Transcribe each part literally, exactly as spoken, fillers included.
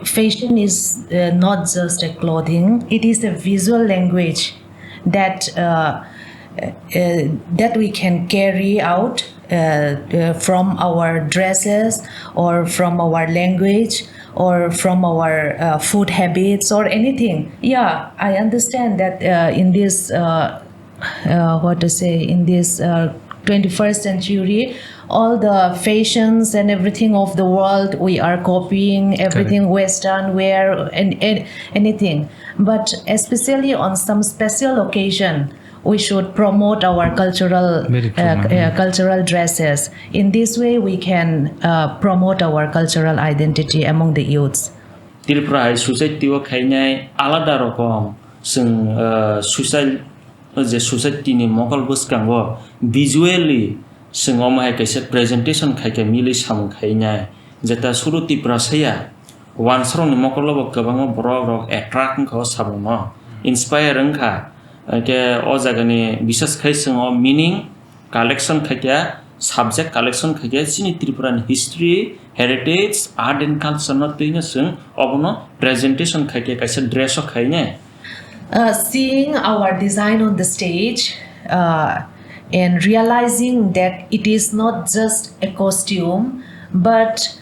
Fashion is uh, not just a clothing, it is a visual language that uh, uh, that we can carry out uh, uh, from our dresses or from our language or from our uh, food habits or anything. Yeah, I understand that uh, in this uh, uh, what to say, in this uh, twenty-first century, all the fashions and everything of the world, we are copying everything, western wear and, and anything. But especially on some special occasion, we should promote our cultural Very true, uh, ma'am. uh, cultural dresses. In this way, we can uh, promote our cultural identity among the youths. Tripura hai society o khainai alada rokom, chwng uh, social, je society ni mokol bwskango visually chwng omo hai kaisa presentation khaikha, mili samung khainai, jeta suru Tripura saya wansarokni mokolo bo kwbangma borok rok attract wngkha o samungno, inspire wngkha. Hwnkhe o jagani bisas khai chwng o meaning collection khaikha, subject collection khaikha, chini Tripura ni history, heritage, art and culture no twino chwng obono presentation khaikha kaisa dress o khaine. Uh, seeing our design on the stage uh, and realizing that it is not just a costume, but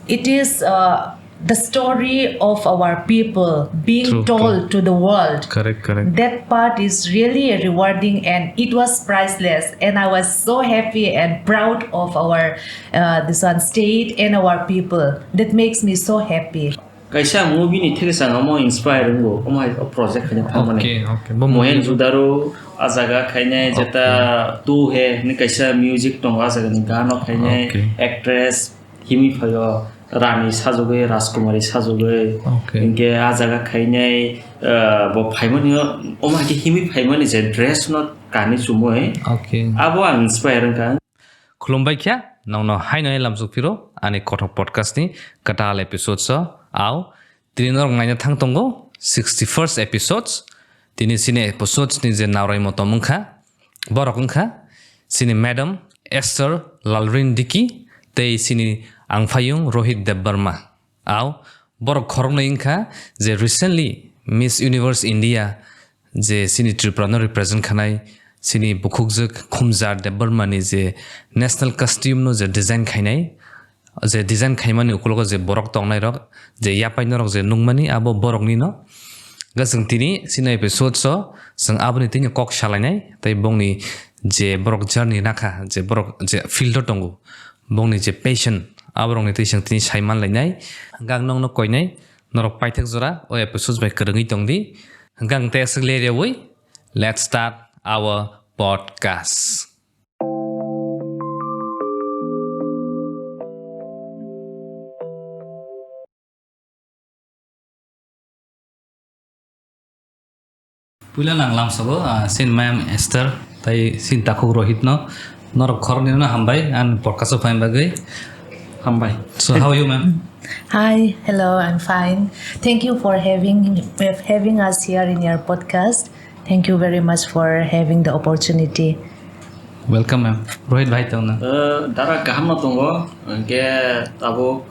it is uh, the story of our people being True, told true. to the world. Correct, correct. That part is really rewarding and it was priceless. And I was so happy and proud of our uh, this one state and our people. That makes me so happy. Kaisa movie ni theke chang omo inspire wngo, omo hai o project khaina thangmani. Okay, okay. Bo Mohen movie Judaro a jaga khainai jeta Okay. Tu He ni kaisa music tongo a jaga ni gano khainai Okay. Actress himi phaio Rani sajagwi, Rajkumari sajagwi. Okay. Hinkhe a jaga khainai, ah, bo phaimani o, omo hai khe himi phaimani je dress no kani chumui. Okay. Abo ang inspire wngkha. Khulumbai kha, nongno haino hai lamsok phiro ani Kothok Podcast ni kwtal episodes o. Au, tini norok naina thang tongo sixty-first episodes. Tini chini episodes ni je naorai motom wngkha, borok wngkha chini Madam Esther Lalrin Diki tei chini angphayung Rohit Debbarma. Au, borok khoroknwi wngkha je recently Miss Universe India je chini Tripura no represent khanai chini bukhukjwk Khumjar Debbarma ni je national costume no je design khainai, je design khaimani ukulogo je borok tongnai rok, je yapai norok je nukmani abo borok ni no. Ga chwng tini chini episode o chwng aboni tini kok salainai tei bongni je borok journey nakha, je borok je field o tongo, bongni je passion, aborokni twi chwng tini sai manlainai. Hwnkhe ang nokno koinai, norok paithak jora o episode bai kwrwngwi tongdi. Hwnkhe ang tei aswk leryawi, let's start our podcast. Puila nang lamsogo, ah, sin ma'am Esther, tai sin takhuk Rohit no, norok khoroknwi no hambai, an podcast o phaima bagwi. Hambai. So, how are you, ma'am? Hi, hello, I'm fine. Thank you for having having us here in your podcast. Thank you very much for having the opportunity. Welcome, ma'am. Rohit bhai, tongna. Eh, dara kaham no tongo, hwnkhe tabuk,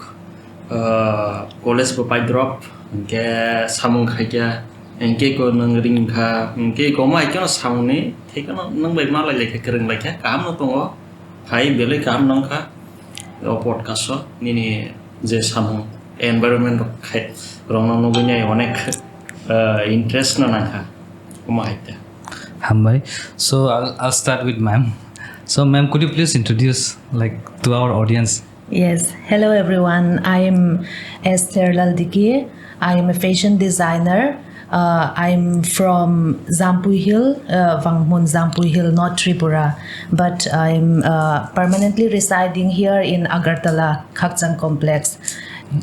eh, college bo pai drop, hwnkhe samung khaikha, hwnkhe ko nwng ringkha, hwnkhe ko ma haikhe no samung ni, thekhe no nwng bai ma lai laikha, kwrwng laikha, kaham no tongo, hai belai kaham nangkha, o podcast o nini je samung environment rok khai, rok no nugui nai onek, eh, interest no nangkha, omo hai ta. Hambai. So I'll, I'll start with ma'am. So ma'am, could you please introduce, like, to our audience? Yes. Hello everyone. I am Esther Laldiki. I am a fashion designer. Uh, I'm from Jampui Hill, uh, Vanghmun Jampui Hill, North Tripura. But I'm uh, permanently residing here in Agartala, Khakchang Complex.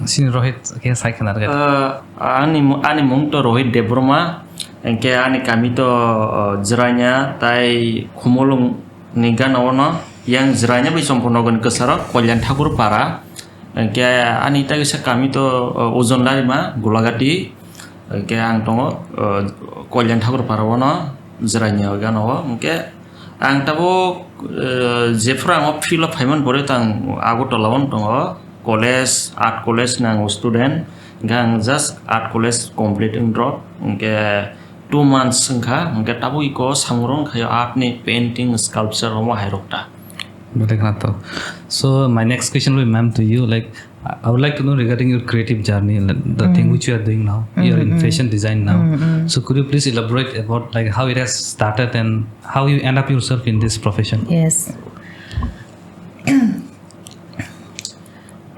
Sini Rohit khe sai khna rwgwi. Uh, ani mu-, ani mung to Rohit Debbarma, hwnkhe ani kami to, uh, Jranya tai Khumulwng ni gana o no yang Jranya bai Chompornagar ni kwcharo Kalyan Thakur Para. Hwnkhe ani ta kisa kami to, uh, Ojon Larima, Golagati. Hwnkhe ang tongo, uh, Kalyan Thakur Para o no Jranya gana o. Hwnkhe ang tabuk, uh, jephuru ang o field o phaimani pore to ang Agartala o no tongo, college, art college ni ang student. Hingke ang just art college complete wng rok, hingke two months wngkha, hingke tabuk iko samung rok wngkha art ni painting, sculpture omo hai rok ta. Bwlai khna to. So my next question will be, ma'am, to you, like, I I would like to know regarding your creative journey, like, the thing Mm. which you are doing now. You are in Mm, mm. fashion design now. Mm, mm. So could you please elaborate about, like, how it has started and how you end up yourself in this profession? Yes.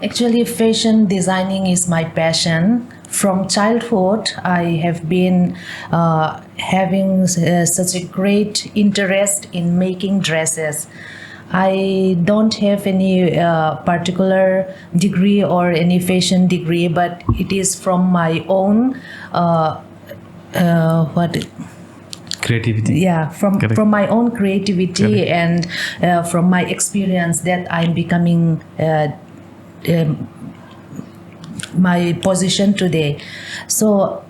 Actually, fashion designing is my passion. From childhood, I have been uh, having uh, such a great interest in making dresses. I don't have any uh, particular degree or any fashion degree, but it is from my own uh, uh, what Creativity. Yeah, from Correct. from my own creativity Correct. and uh, from my experience that I'm becoming uh, um, my position today. So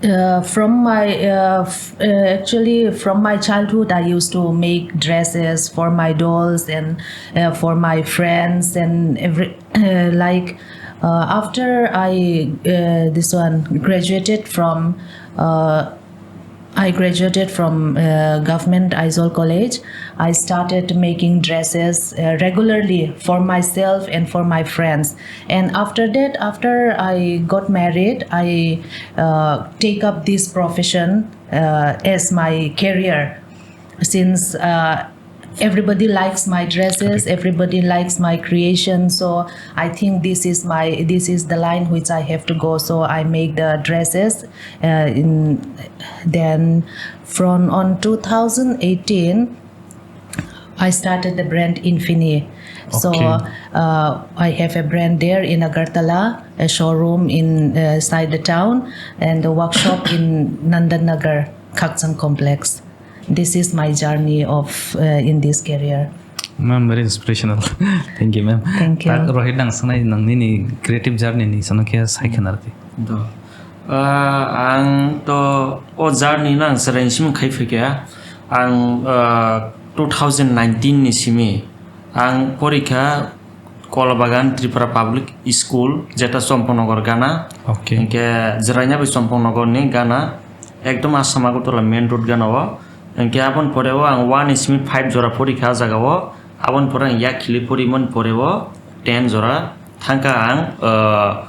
uh, from my uh, f- uh, actually, from my childhood, I used to make dresses for my dolls and uh, for my friends and every uh, like uh, after I uh, this one graduated from uh, I graduated from uh, Government Aizawl College. I started making dresses uh, regularly for myself and for my friends. And after that, after I got married, I uh, take up this profession uh, as my career since uh, everybody likes my dresses, everybody likes my creation. So I think this is my this is the line which I have to go. So I make the dresses uh, in then from on two thousand eighteen I started the brand Infini. So Okay. uh, I have a brand there in Agartala, a showroom in uh, inside the town, and a workshop in Nandan Nagar Khakchang complex. This is my journey of uh, in this career. Ma'am, very inspirational. Thank you, ma'am. Thank you. Tak, Rohit, nang sanai nang nini creative journey ni sono khe sai khana rwdi. Do. Ah, ang to o journey no ang chwraini simi khai phaikha. Ang ah, two thousand nineteen ni simi ang porikha Kolabagan Tripura Public School, jeta Champaknagar gana. Okay. Hingke jwraina bai Champaknagar ni gana, ekdom Assam Agartala main road gana o. Hingke aboni pore o ang one ni simi five jora porikha ah jaga o. Aboni pore ang yak khili porimani pore o ten jora thangkha ang, ah,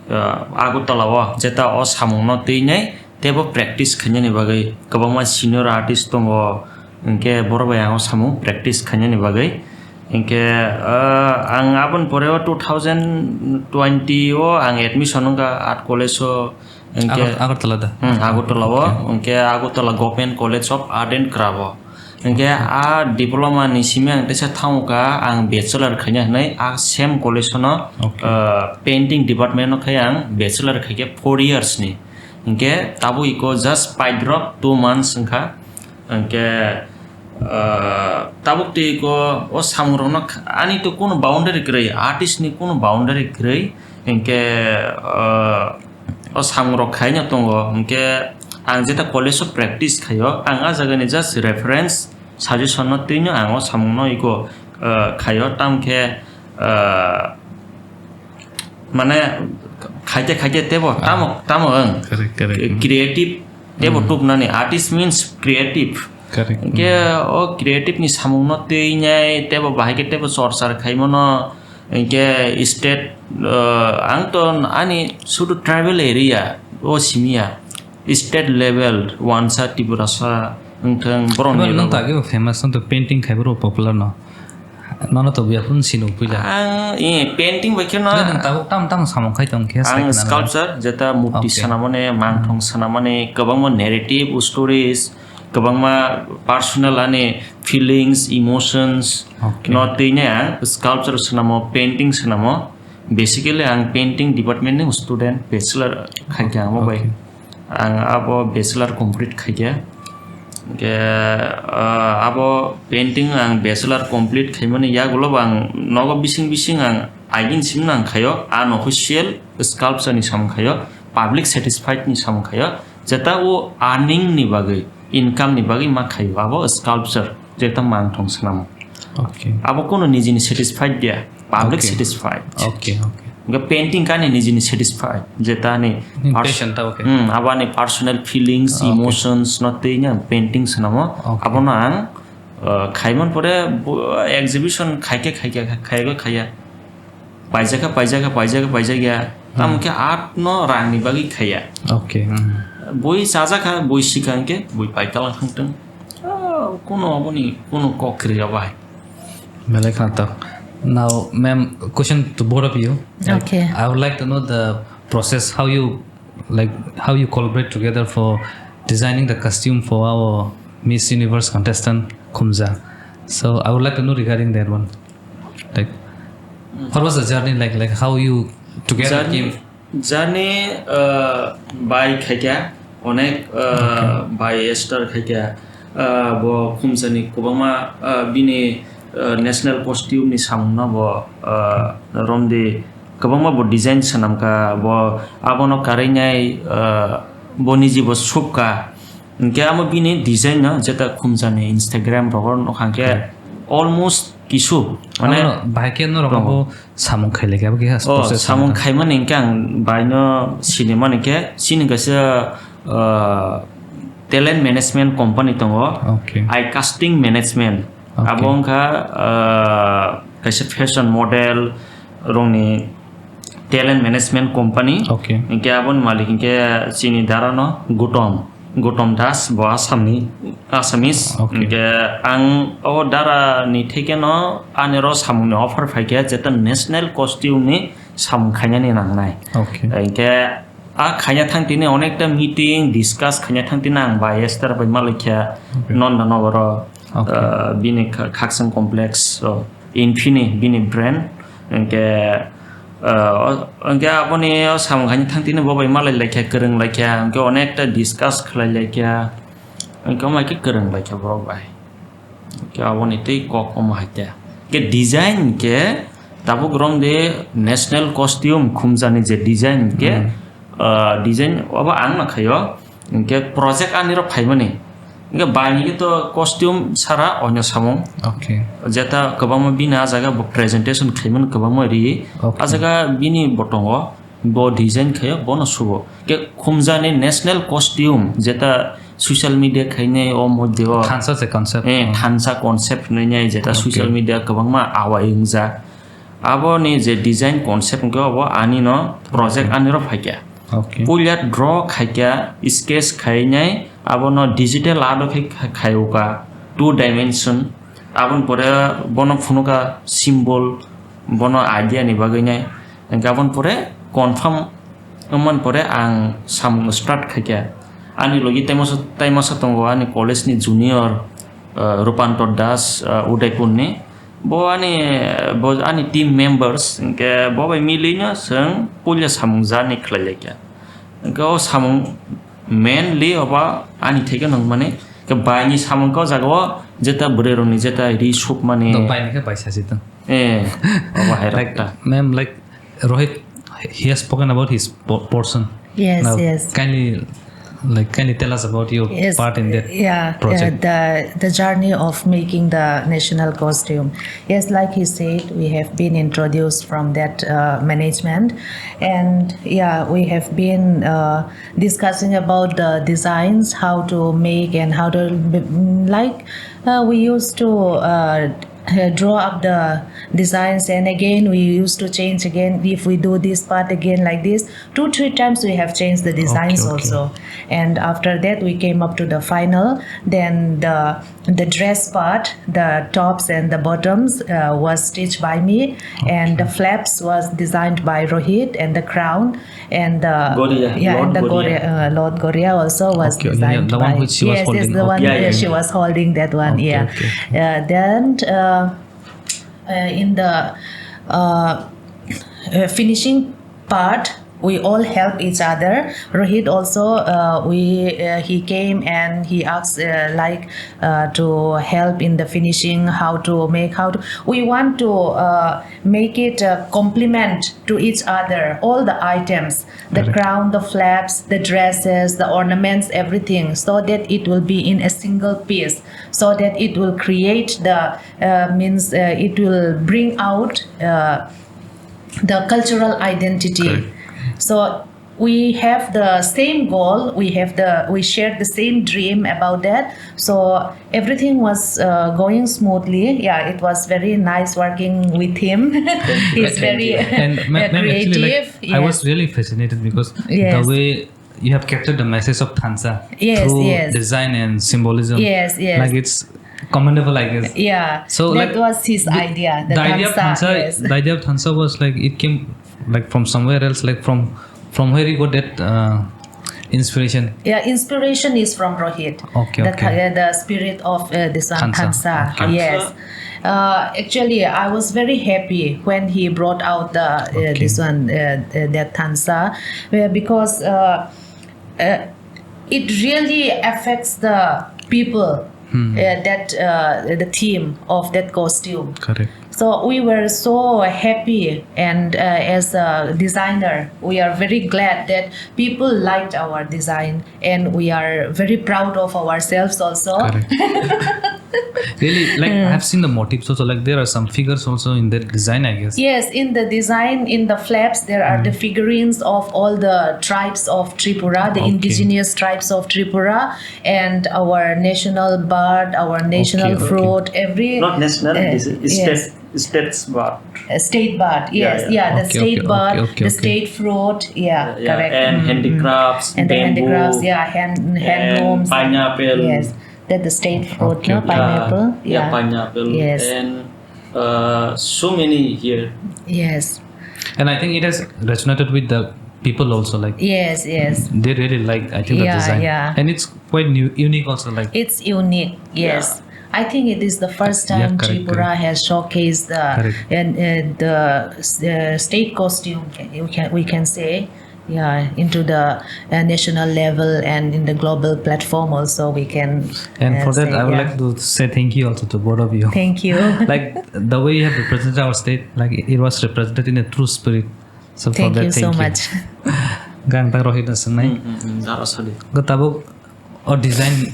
ah, Agartala o, jeta o samung no twi nai tebo practice khainani bagwi kwbangma senior artist tongo, hingke borok bai ang o samung practice khainani bagwi. Hingke ah, ang aboni pore o two thousand twenty o ang admission wngkha art college o, hingke Agar- Agartala da? Hmm, Agartala o, Okay. Hingke Agartala Government College of Art and Craft o. Hingke a diploma ni simi ang teisa thango ka, ang bachelor khaina hinwi a same college no, Okay. ah, painting department no khai ang bachelor khaikhe four years ni. Hingke tabuk iko just paidrop two months wngkha. Hingke ah, tabuk twi iko o samung rokno kh- ani to kuno boundary kwrwi, artist ni kuno boundary kwrwi. Hingke ah, o samung rok khaina tongo, hingke ang jeta college o practice khaio, ang a jaga ni just reference suggestion no twino ang o samung no iko ah, khaio, tamkhe ah, mane khaite khaite tebo tamo tamo ang Correct, correct. Creative tebo tubnani, artist means creative. Correct. Hingke o creative ni samung no twi nai tebo bahai khe tebo chorcha khaimano. Hingke state ah, ang to ani sudu tribal area o simiya, state level wansa Tiprasa wngthang borok Eba ni nung logo. Tagi bo famous, nung to painting khai boro popular no. Nono to buya phun sino puila. Ang eh, painting bai kheno Nung tabuk tam tam samung khai tong khe ang sculpture jeta murti Okay. Sanamane, mangthong sanamane, kwbangma narrative stories, kwbangma personal ani feelings, emotions Okay. No twi ne ang sculpture sanamo, painting sanamo. Basically ang painting department ni student, bachelor khaikha ang bai. Okay. Ang abo bachelor complete khaikha. Hingke ah, abo painting ang bachelor complete khaimani yagulo ang nogo bising bising ang agin simna ang khayo, unofficial sculpture ni samung khayo, public satisfied ni samung khayo, jeta o earning ni bagwi, income ni bagwi ma khayo abo sculpture, jeta mangthong sanamo. Okay. Abo kono nijini satisfied dia, public Okay. Satisfied. Okay, okay. Hwnkhe painting kani nijini satisfy, je tani Hmm, pers-, passion ta, okay. Hmm, abani personal feelings, Ah, okay. emotions no twi ang painting swnamo. Okay. Abono ang, uh, khaiman pore bo-, exhibition khaikhe khaikhe, khaigo khaiya. Paijaka, paijaka, paijaka, paijakya. Hmm. Tamo khe art no rang ni bagwi khaiya. Okay, hmm. Boi chajakha, boi sikha hwnkhe, boi paikalang thangtong. Ah, kuno aboni, kuno kok kwrwi ya bai. Belai kha tak. Now, ma'am, question to both of you. Like, okay. I would like to know the process, how you, like, how you collaborate together for designing the costume for our Miss Universe contestant, Khumja. So, I would like to know regarding that one. Like, what was the journey like? Like, how you together Journey, came? Journey, uh, bai khaikha, onek, uh, Okay. Bai Esther khaikha, uh, bo Khumjani kwbangma, uh, bini, uh, national costume ni samung no bo, uh, romdi kwbangma bo design swnamkha, bo abono karwi nai, uh, bo niji bo supkha. Hwnkhe amo bini design no jeta Khumjani Instagram rogo nukha hwnkhe Hmm. almost kisu, mane Abono bahai khe norok tongo. Abo samung khailai khe abo khe Oh, process samung wngkha. Khaimani hwnkhe ang baino sinimani khe chini kaisa, uh, talent management company tongo. Okay. Eye casting management. Okay. Abo wngkha, uh, kaisa fashion model rokni talent management company. Okay. Hwnkhe aboni malik hwnkhe chini dara no Gautam, Gautam Das, bo Assamni, Assamese. Okay. Hwnkhe ang o dara ni theke no ani ro samung ni offer phaikha, jeta national costume ni samung khainani nangnai. Okay. Hwnkhe a khaina thang tini onekta meeting, discuss khaina thang tini ang bai Esther bai malaikha Okay. Nonda Nogoro, Okay. uh, bini kha-, Khakchang complex, so, Infini bini brand, hwnkhe, uh, o, hwnkhe aboni o samung khaina thang tini bo bai malai laikha, kwrwng laikha, hwnkhe onekta discuss khlai laikha, hwnkhe omo hai khe kwrwng laikha borok bai. Hwnkhe aboni tei kok omo hai khe. Hwnkhe design hwnkhe tabuk romde national costume Khumjani je design hwnkhe, Hmm. uh, design obo ang no khaio. Hwnkhe project ani rok phaimani. Hwnkhe baini khe to costume sara onyo samung. Okay. Jeta kwbangma bini ah jaga bo presentation khaimani kwbangma ri. Okay. Ah jaga bini bo tongo. Bo design khaio, bono subo. Ke Khumjani national costume, jeta social media khainai o moddhe o. Thansa se concept. Eh, Hmm. Thansa concept hinwi nai, jeta Okay. Social media kwbangma awai wngjak. Aboni je design concept hwnkhe obo ani no project Okay. Ani ro phaikha. Okay. Puila draw khaikha, sketch khainai, abono digital art o khe kha-, khaiuka, two dimension. Aboni pore bono phunuka symbol, bono idea ni bagwi nai. Hwnkhe aboni pore confirm wngmani pore ang samung start khaikha. Ani logi tei masa, tei masa tongo ani college ni junior, uh, Rupantor Das, uh, Udaipur ni. Bo ani, bo ani team members, hwnkhe bo bai milino chwng puila samung journey khlai laikha. Hwnkhe o samung mainly obo ani theke nangmani, hwnkhe baini samung khe o jaga o jeta bwrwi rokni jeta ri sukmani. No, baini khe bai sasi tong. Eh, obo hai rok Like, ta. Ma'am, like, Rohit, he has spoken about his po-, portion. Yes, Now, yes. Kindly, like, kindly tell us about your Yes, part in that yeah, project. Uh, the, the journey of making the national costume. Yes, like he said, we have been introduced from that, uh, management. And yeah, we have been, uh, discussing about the designs, how to make and how to, mm, like, uh, we used to, uh, uh, draw up the designs, and again we used to change again. If we do this part again like this, two, three times we have changed the designs Okay, okay. also. And after that, we came up to the final. Then the, the dress part, the tops and the bottoms, uh, was stitched by me, and the Okay. flaps was designed by Rohit, and the crown, and the Goria, yeah, Lord and the Goria. Goria, uh, Lord Goria also was Okay, yeah, designed the one by which she was Yes, yes, holding. The one Okay. Yeah, where yeah, she yeah. was holding that one. Okay, Yeah. Okay, okay. Uh, then, uh, uh, in the, uh, uh, finishing part, we all help each other. Rohit also, uh, we, uh, he came and he asked, uh, like, uh, to help in the finishing, how to make, how to, we want to, uh, make it a complement to each other, all the items, the Correct. Crown, the flaps, the dresses, the ornaments, everything, so that it will be in a single piece, so that it will create the, uh, means, uh, it will bring out, uh, the cultural identity. Correct. So we have the same goal, we have the, we share the same dream about that. So everything was, uh, going smoothly. Yeah, it was very nice working with him. He's Thank very you. And ma- uh, ma'am, actually, like, creative. I was Yes. really fascinated because Yes. the way you have captured the message of thansa Yes, through yes. design and symbolism. Yes, yes. Like, it's commendable, I guess. Yeah, So, that like, was his the, idea, the the idea of thansa, thansa, yes. the idea of thansa was, like, it came, like, from somewhere else, like, from, from where you got that, uh, inspiration? Yeah, inspiration is from Rohit. Okay, The okay. th- uh, the spirit of, uh, this one, Thansa. Thansa. Okay. Yes. Uh, actually, I was very happy when he brought out the, uh, Okay. this one, uh, uh, that thansa, uh, because, uh, uh, it really affects the people, Hmm. uh, that, uh, the theme of that costume. Correct. So we were so happy, and, uh, as a designer, we are very glad that people liked our design, and we are very proud of ourselves also. Correct. Really, like, Hmm. I have seen the motifs also. Like, there are some figures also in that design, I guess. Yes, in the design, in the flaps, there are the Hmm. figurines of all the tribes of Tripura, the Okay. indigenous tribes of Tripura, and our national bird, our national Okay, okay. fruit, every Not national, uh, this is yes. state, states bird. Uh, state bird, Yeah, yes, yeah. yeah, the Okay, state okay, bird, okay, okay, the okay. state fruit, yeah, Yeah, yeah. correct. And Mm, mm. handicrafts, And the bamboo, handicrafts, yeah, hand, and handlooms, pineapple. Yes, that the state fruit, Okay, no, okay. pineapple, Yeah, yeah, yeah. pineapple, Yes. and, uh, so many here. Yes. And I think it has resonated with the people also, like, Yes, yes. they really like, I think, the Yeah, design. yeah. And it's quite new, unique also, like, It's unique, yes. Yeah. I think it is the first Yeah, time correct, Tripura correct. has showcased the, Correct. and, uh, the, uh, state costume, we can, we can say, yeah, into the, uh, national level and in the global platform also we can, And uh, for that, say, I would yeah. like to say thank you also to both of you. Thank you. Like, the way you have represented our state, like, it was represented in a true spirit. So for Thank that, you so thank you. much. Gang tak Rohit na sangnai. Hmm, hmm, hmm, daro sadi. Go tabuk o design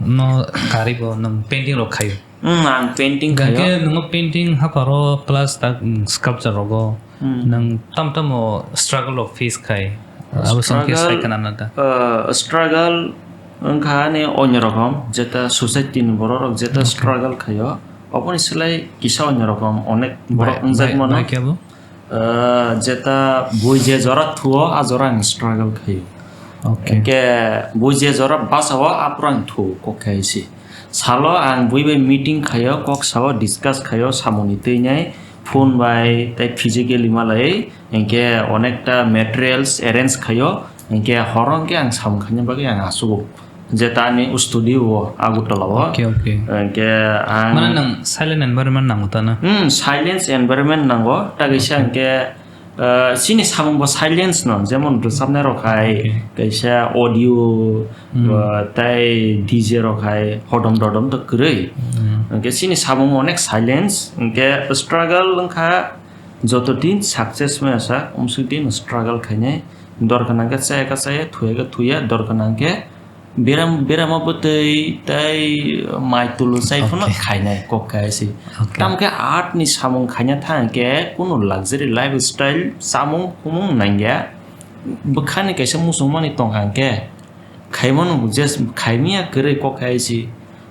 no kari bo nang painting rok khayo. Hmm, ang painting Gangke khayo. Nungo painting haparo plus tak, mm, sculpture rogo. Hmm. Nang tam tam o struggle rok face khai. Abo song khe Struggle, sai kana na da. Uh, struggle wngkha ani onyo rokom, jeta society ni borok rok jeta Okay. struggle khayo. Oboni slai kisa onyo rokom onek borok Bai-, wngjak bai-, mano. bai khe abo? Uh, jeta bui je jora thuo, a jora ang struggle khayo. Okay. Hingke bui je jora basao, a pura ang thuo, kok khai si. Salo ang bui bai meeting khayo, kok sao, discuss khayo, samoni twi nai, phone bai, tai physically malai, hingke onekta materials arrange khayo, hingke horo hingke ang samung khaina bagwi ang asugo. Jeta ani studio o Agartala o. Okay, okay. Hingke ang Mane nang silent environment nango ta na? Hmm, silence environment nango. Ta kaisa Okay. hingke, uh, chini samung bo silence no, jemon rwchapnai rok hai, Okay. kaisa audio, Hmm. uh, tai D J rok hai hodom dodom to kwrwi. Hmm. Hingke chini samung onek silence, hingke struggle wngkha joto din success maya sa, umsuk din struggle khainai. Dor gwnang khe chaya khe chaya, thuya khe thuya, dor gwnang khe Beram, berama bwtwi tei mai tulu chai phano Okay. khainai kok khai se. Okay. Tamo khe art ni samung khaina thang khe kunu luxury lifestyle chamung humung nangya. Bwkhani kaisa muchungmani tong kha hwnkhe khaimano je khaimya kwrwi kok khai se.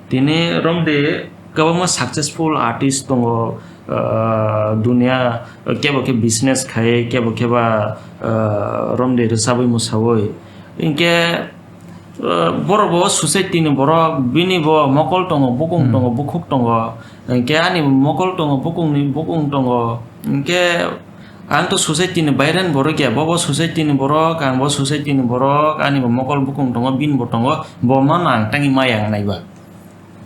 Tini romde kwbangma successful artist tongo, ah, dunia kebo khe business khai, kebo khe ba, ah, romde rwchabwi mwsawoi. Hinkhe, uh, borok bo society ni borok, bini bo mokol tongo, bukung Hmm. tongo, bukhuk tongo. Hinkhe ani mokol tongo, bukung ni bukung tongo. Hinkhe ang to society ni bairen borok ya, bo bo society ni borok, ang bo society ni borok, ani bo mokol bukung tongo, bini bo tongo, bo mano ang tangwi maya wngnai ba.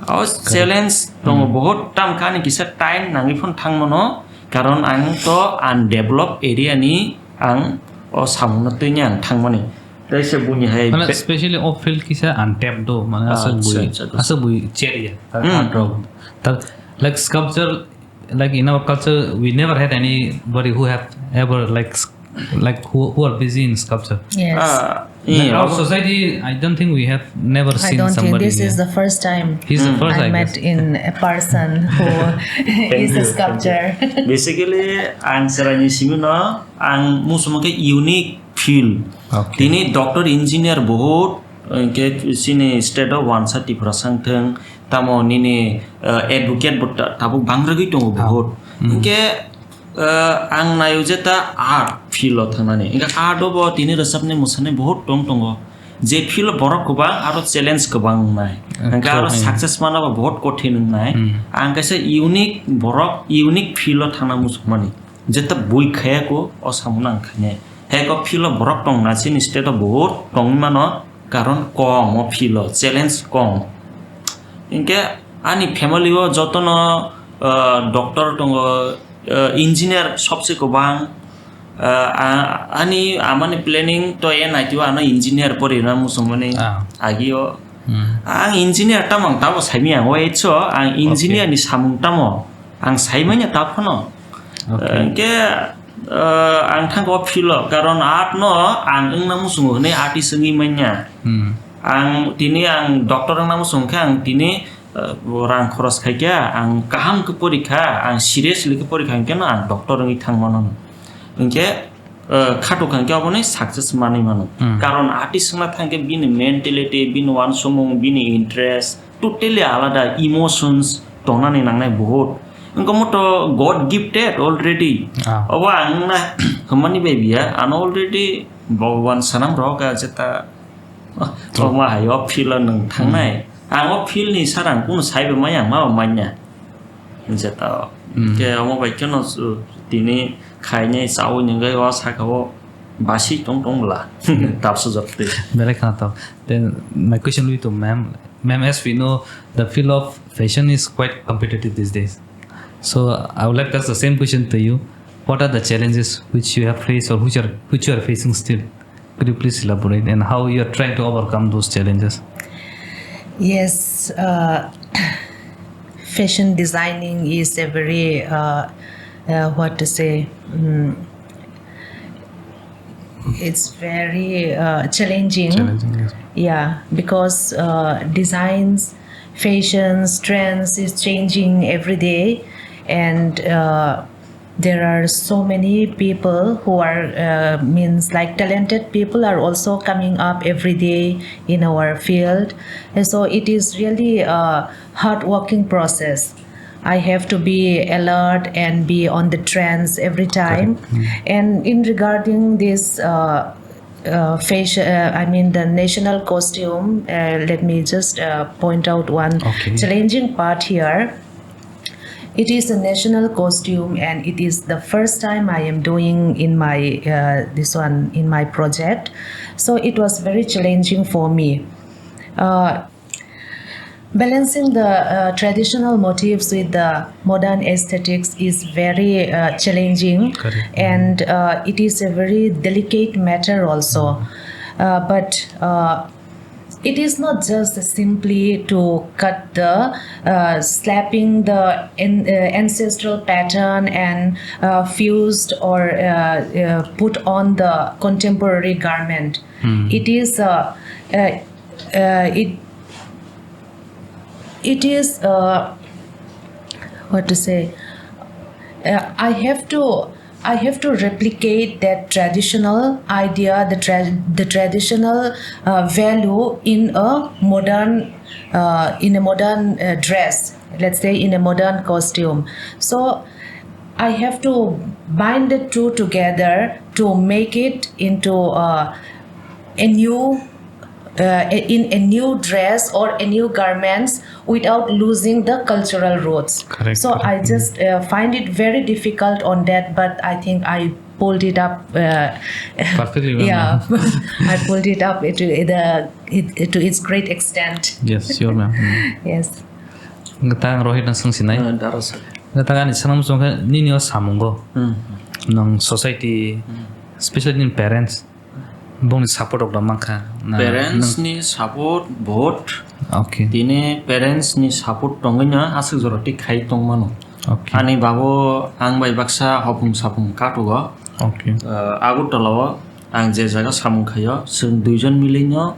O Correct. challenge tongo Hmm. bohot, tam kha ani kisa time nangwi phano thang mano, karon ang to undeveloped area ni ang o samung no twi ni ang thang mani. Tei se buini hai Mane be- specially o field kisa untapped do, mane aswk Acha, bui, acha, acha. aswk bui cherya, Hmm. art rok. Ta, like sculpture, like in our culture, we never had anybody who have ever like s-, like who, who are busy in sculpture. Yes. Ah, Like, yeah, our obo- society, I don't think we have never I seen don't think somebody this is here. The first time He's the Hmm. First, I I met guess. In a person who Thank is a you, thank you. Sculptor. Basically, ang chwraini simi no, ang muchungma khe unique field. Okay. Tini doctor, engineer, bohut, hwnkhe chini state o wansa Tripura sang thung, tamo nini, uh, advocate bo ta-, tabuk bangragwi tongo. Ah. Bohut. Hmm. Hwnkhe, uh, ang naio je ta art field o thangnani. Hwnkhe art o bo tini rwchapni mwsani bohut tong tongo. Je field o borok kwbang, aro challenge kwbang wngnai. Ah, hwnkhe aro true, hmm. Success mana bo bohut kothin wngnai. Hmm. Ang kaisa unique borok, unique field o thangna muchungmani. Jeta bui khaya ko o samung nang khainai. Hai ko philo borok tong na chini state o bohut tongwi mano, karon kom o philo, challenge kom. Hinkhe ani family o jotono, ah, doctor tongo, ah, engineer sobse kwbang, ah, a-, ani amani planning to N I T o ano engineer pori na muchungmani Ah. Agi o. Hmm. Ang engineer tamo ang tabo saimanya, o etso ang engineer Okay. Ni samung tamo. Ang saimanya ta phano. Okay. Hwnkhe, eh, ang thangkha o philo, karon art no ang wngna muchungo hwnwi artist wngwi manya. Hmm. Ang tini ang doctor wngna muchung khe ang tini, eh, rang khoros khaikha, ang kaham khe porikha, ang seriously khe porikha hwnkhe no ang doctor wngwi thang mano. Hwnkhe, eh, khato kha hwnkhe obono success manwi mano. Hmm. Karon artist wngna thang khe bini mentality, bini uansukmung, bini interest, totally alada emotions tongnani nangnai bohut. Wngkha moto God gifted already. Ah. Obo ang na hwnmani bai biya, ano already Bhagwan sanam rok a jeta. True. Omo hai o field o nwng thangnai. Hmm. Ang o field ni sara ang kunu saibe maya, ma o manya. Jeta. Hmm. Ke omo bai keno, uh, tini khainai chaui nungwi o saka o basi tong tong bwla. Tapsa jok twi. Belai khana tok. Then my question will be to ma'am. Ma'am, as we know, the field of fashion is quite competitive these days. So I would like to ask the same question to you. What are the challenges which you have faced or which are, which you are facing still? Could you please elaborate and how you are trying to overcome those challenges? Yes, uh, fashion designing is a very, uh, uh, what to say, mm, it's very, uh, challenging. Challenging, yes. Yeah, because, uh, designs, fashions, trends is changing every day, and, uh, there are so many people who are, uh, means, like, talented people are also coming up every day in our field, and so it is really a hard working process. I have to be alert and be on the trends every time. Correct. Mm. And in regarding this, uh, uh, fashion, uh, I mean the national costume, uh, let me just, uh, point out one Okay. challenging part here. It is a national costume and it is the first time I am doing in my, uh, this one, in my project. So it was very challenging for me. Uh, Balancing the, uh, traditional motifs with the modern aesthetics is very, uh, challenging. Correct. And, uh, it is a very delicate matter also. Uh, but, uh, it is not just simply to cut the, uh, slapping the an-, uh, ancestral pattern and, uh, fused or, uh, uh, put on the contemporary garment. Hmm. It is, uh, uh, uh, it it is, uh, what to say, uh, I have to, I have to replicate that traditional idea, the tra- the traditional, uh, value in a modern, uh, in a modern, uh, dress, let's say, in a modern costume. So I have to bind the two together to make it into, uh, a new, uh, in a new dress or a new garments without losing the cultural roots. Correct, so correct. I just, uh, find it very difficult on that, but I think I pulled it up. Uh, Perfectly well, yeah, ma'am. I pulled it up to the it, to its great extent. Yes, sure, ma'am. Mm. Yes. Ngatang Rohit na sung sinai. Uh, daro sir. Ngatang ani sanam sung khe nini o samungo. Hmm. Nong society, Hmm. especially nini parents. Bongni support rok da mankha na? Parents ni support bohut. Okay. Tini parents ni support tongwi no aswk jora twi khai tongmano. Okay. Ani babo ang bai baksa hopung sapung katugo. Okay. Ah, Agartala o ang je jaga samung khaio, chwng duijon milino,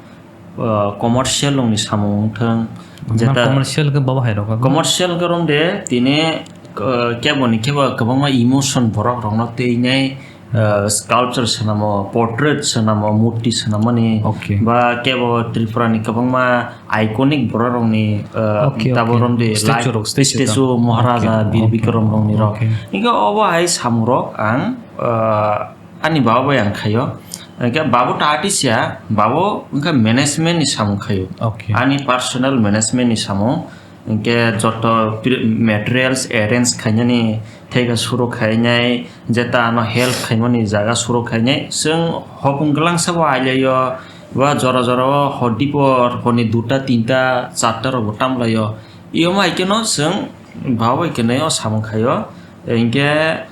ah, commercial rokni samung wngthwng. Nang jeta commercial khe babo hai rok? Commercial khe romde tini, ah, kebo ni kebo kwbangma emotion borok rokno twi nai, ah, sculpture swnamo, portrait swnamo, murti swnamoni, okay, ba kebo Tripura ni kwbangma iconic borok rokni, ah, okay, tabo okay, romde statue like rok, statue statue rok. Maharaja, okay, Bir, okay, Bikram rokni rok. Okay. Hingke obo hai samung rok ang, ah, ani baba bai ang khaio. Hingke babo ta artist ya, babo wngkha management ni samung khaio. Okay. Ani personal management ni samung. Hingke joto pri-, materials arrange khainani, theka suru khainai, jeta ano help khaimani jaga suru khainai. Chwng hopung gwlangsa bo ailaio, ba jora jora o hor dipor, horni duta, tinta, charta rok bo tamlaio. Iyoma haikhe no chwng baba bai khe no samung khaio. Hingke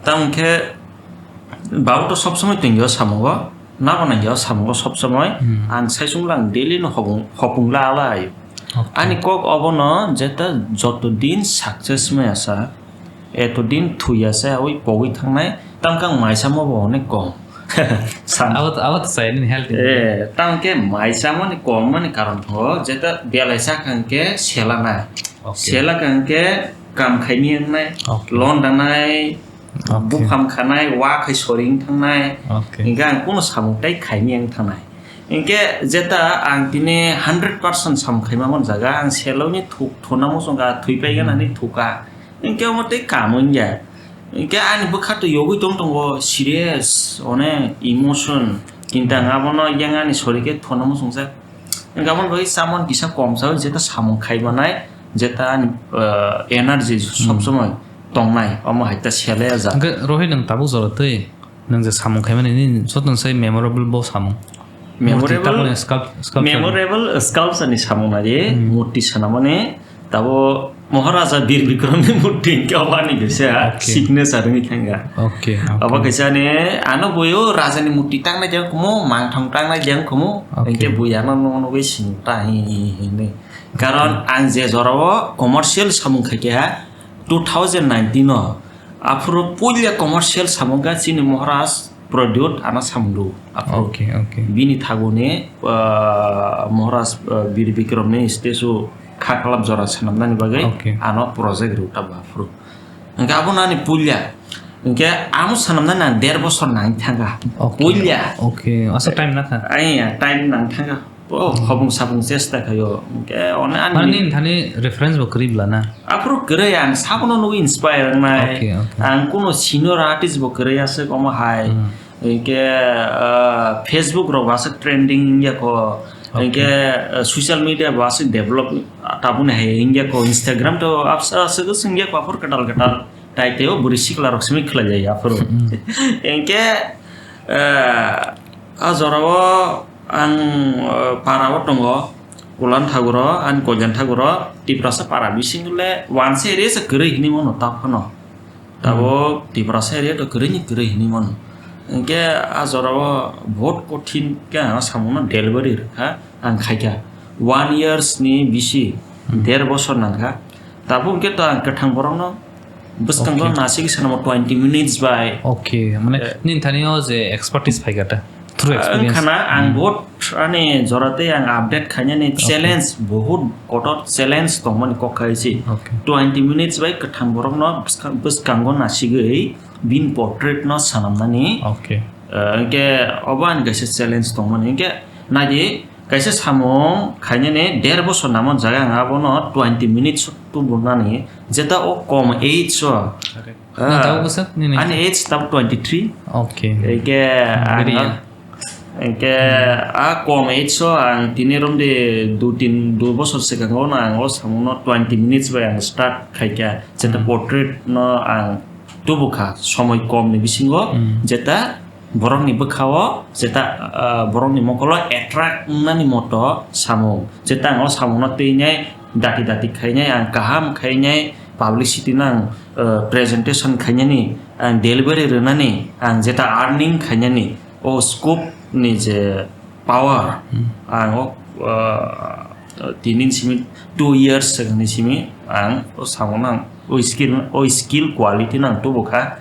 Tamo khe babo to sob somoi tongyo samungo, nabo nangyo samungo sob somoi. Hmm. Ang saisung lang daily no hopung, hopung la ala ayo. Okay. Ani kok obono jeta joto din success maya sa, eto din thuya sa, oi pogwi thangnai, tamo khe ang maisa mo bo onek kom. San. Abo to, abo to sai nini health ni. Eh, tamo khe maisa mani kom mani karon tho, jeta belai sa kang khe sela na. Okay. Sela kang khe kam khaini wngnai, okay, loan danai, okay, buphang khanai, wa khai soring thangnai. Okay. Hingke ang kuno samung tai khaini wng thangnai. Hingke jeta ang tini hundred percent samung khaima mon jaga, ang seloni thuk thona muchung ka, thwi pai gana ni thuka. Hingke omo tei kam wngya. Hingke ani bwkha to yogwi tong tongo, serious, one emotion. Kinta ang abono yang ani sori khe thona muchung jak. Gabon bai samon kisa kom sa, jeta samung khai manai, jeta ani, eh, energy sob somoi tongnai, omo hai ta sele ya ja. Hingke Rohit, nwng tabuk jora twi, nwng je samung khai mani, nini joto sai memorable bo samung. Memorable, murti tabuk ni sculp-, sculpture. Memorable sculpture ni samung nai, hmm, murti sanamani, tabo Maharaja Bir Bikram ni murti hingke obo ani kaisa, okay, signature wngwi thangkha. Okay, okay. Obo kaisa ni ano boyo raja ni murti tangnai jang kumu, mangthang tangnai jang kumu, okay, hingke bui ano nung nugwi sini ta hi hi hi hinwi. Karon, okay, ang je jorao commercial samung khaikha two thousand nineteen o, aphuru puila commercial samung kha chini Maharaj Pradyot ano samung do. Aphuru. Okay, okay. Bini thaguni, ah, Maharaj, ah, Bir Bikram ni statue kha khalap jora sanamnani bagwi, okay, ano project rw ta ba aphuru. Hingke abo nani puila. Hingke amo sanamnani ang der bosor nang thangkha. Okay. Puila. Okay. Asa time nangkha. Ai ya, time nang thangkha. Oh, hmm, hopung sapung chesta khayo. Hingke one ani mane nini thani reference bo kwrwi bla na? Aphuru kwrwi, ang sabono nugwi inspire wngnai. Okay, okay. Ang kuno senior artist bo kwrwi aswk omo hai. Hmm. Hingke, ah, Facebook rok bo aswk trending wngya kho. Okay. Hingke, ah, social media bo aswk develop tabuni hai wngya kho. Instagram to absa aswk wngya kho, aphuru kwtal kwtal tai tei o bwrwi sikla rok simi khlai jai aphuru. Hmm. Hingke, ah, a jorao ang, ah, para o tongo, Kulan Thaguro, ani Koijan Thaguro, Tiprasa para bising le wanse area se kwrwi hinwi mano ta phano. Tabo, hmm, Tiprasa area to kwrwi ni kwrwi hinwi mano. Hingke a jorao bahut kothin khe ang samungno delivery rwkha, ang khaikha. One years ni bisi, hmm, der bosor nangkha. Tabo hingke to ang kwthang borokno bwskango, okay, nasik sanamo twenty minutes bai. Okay, mane, eh, nini thani o je expertise phaikha ta? Through experience. Wngkhana ang, hmm, bahut ani jora tei ang update khainani, okay, challenge, bahut kotor challenge tongmani kok khai se. Okay. Twenty minutes bai kwthang borokno bwskang-, bwskango nasigwi bini portrait no sanamnani. Okay. Eh, hingke obo ani kaisa challenge tongmani. Hingke naidi kaisa samung khainani der bosor namon jaga ang abono twenty minutes tubunani jeta o kom age o. Correct. Ah, nang tabuk bwswk nini? Ani age tabuk twenty three. Okay. Hingke, hmm, ang very young. Hingke, hmm, a kom age o ang tini romde dui tin, dui bosor swkango no ang o samungno twenty minutes bai ang start khaikha. Jeta, hmm, portrait no ang tubukha somoi kom ni bisingo, hmm, jeta borokni bwkha-o jeta, ah, borokni mokolo attract wngnani moto samung. Jeta ang o samungno twinai dati dati khainai, ang kaham khainai, publicity no ang, ah, presentation khainani, ang delivery rwnani, ang jeta earning khainani, o scope ni je power, hmm, ang o, ah, tini simi two years ni simi ang o samungno ang o skill, o skill quality no ang tubukha.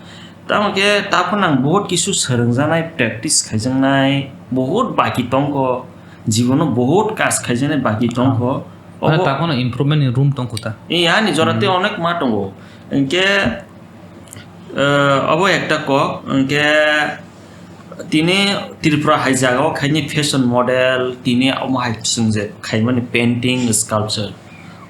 Tamo khe taphano ang bahut kisu swrwngjaknai, practice khaijaknai, bahut baki tongkho, jibono bahut kaj khaijaknai baki tongkho. Mane obo taphano improvement ni room tongkho ta? Ee, ani jora tei Hmm. onek ma tongo. Hinkhe, eh, obo ekta kok, hinkhe tini Tripura hai jagao khaini fashion model, tini omo hai chwng je khaimani painting, sculpture.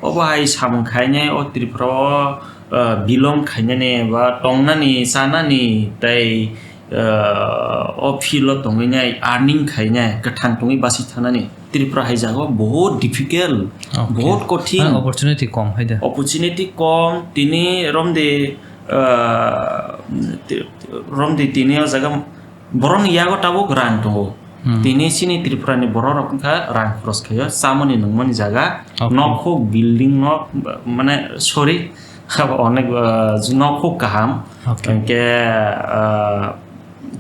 Obo hai samung khainai o Tripura o, eh, belong khainani ba tongnani, chanani tei, eh, o field o tongwi nai earning khainai, kwthang tongwi basi thanani Tripura hai jagao bahut difficult, Okay. bahut kothin. Mane opportunity kom hai da. Opportunity kom, tini romdi, eh, ti-, romdi tini o jaga borokni yago tabuk rang tongo. Hmm. Tini chini Tripura ni borok rok wngkha rang khoros khaio, chamani nungmani jaga, Okay. nokhuk, building nok, mane, sorry, onek, ah, nokhuk kaham. Okay. Hinkhe, ah,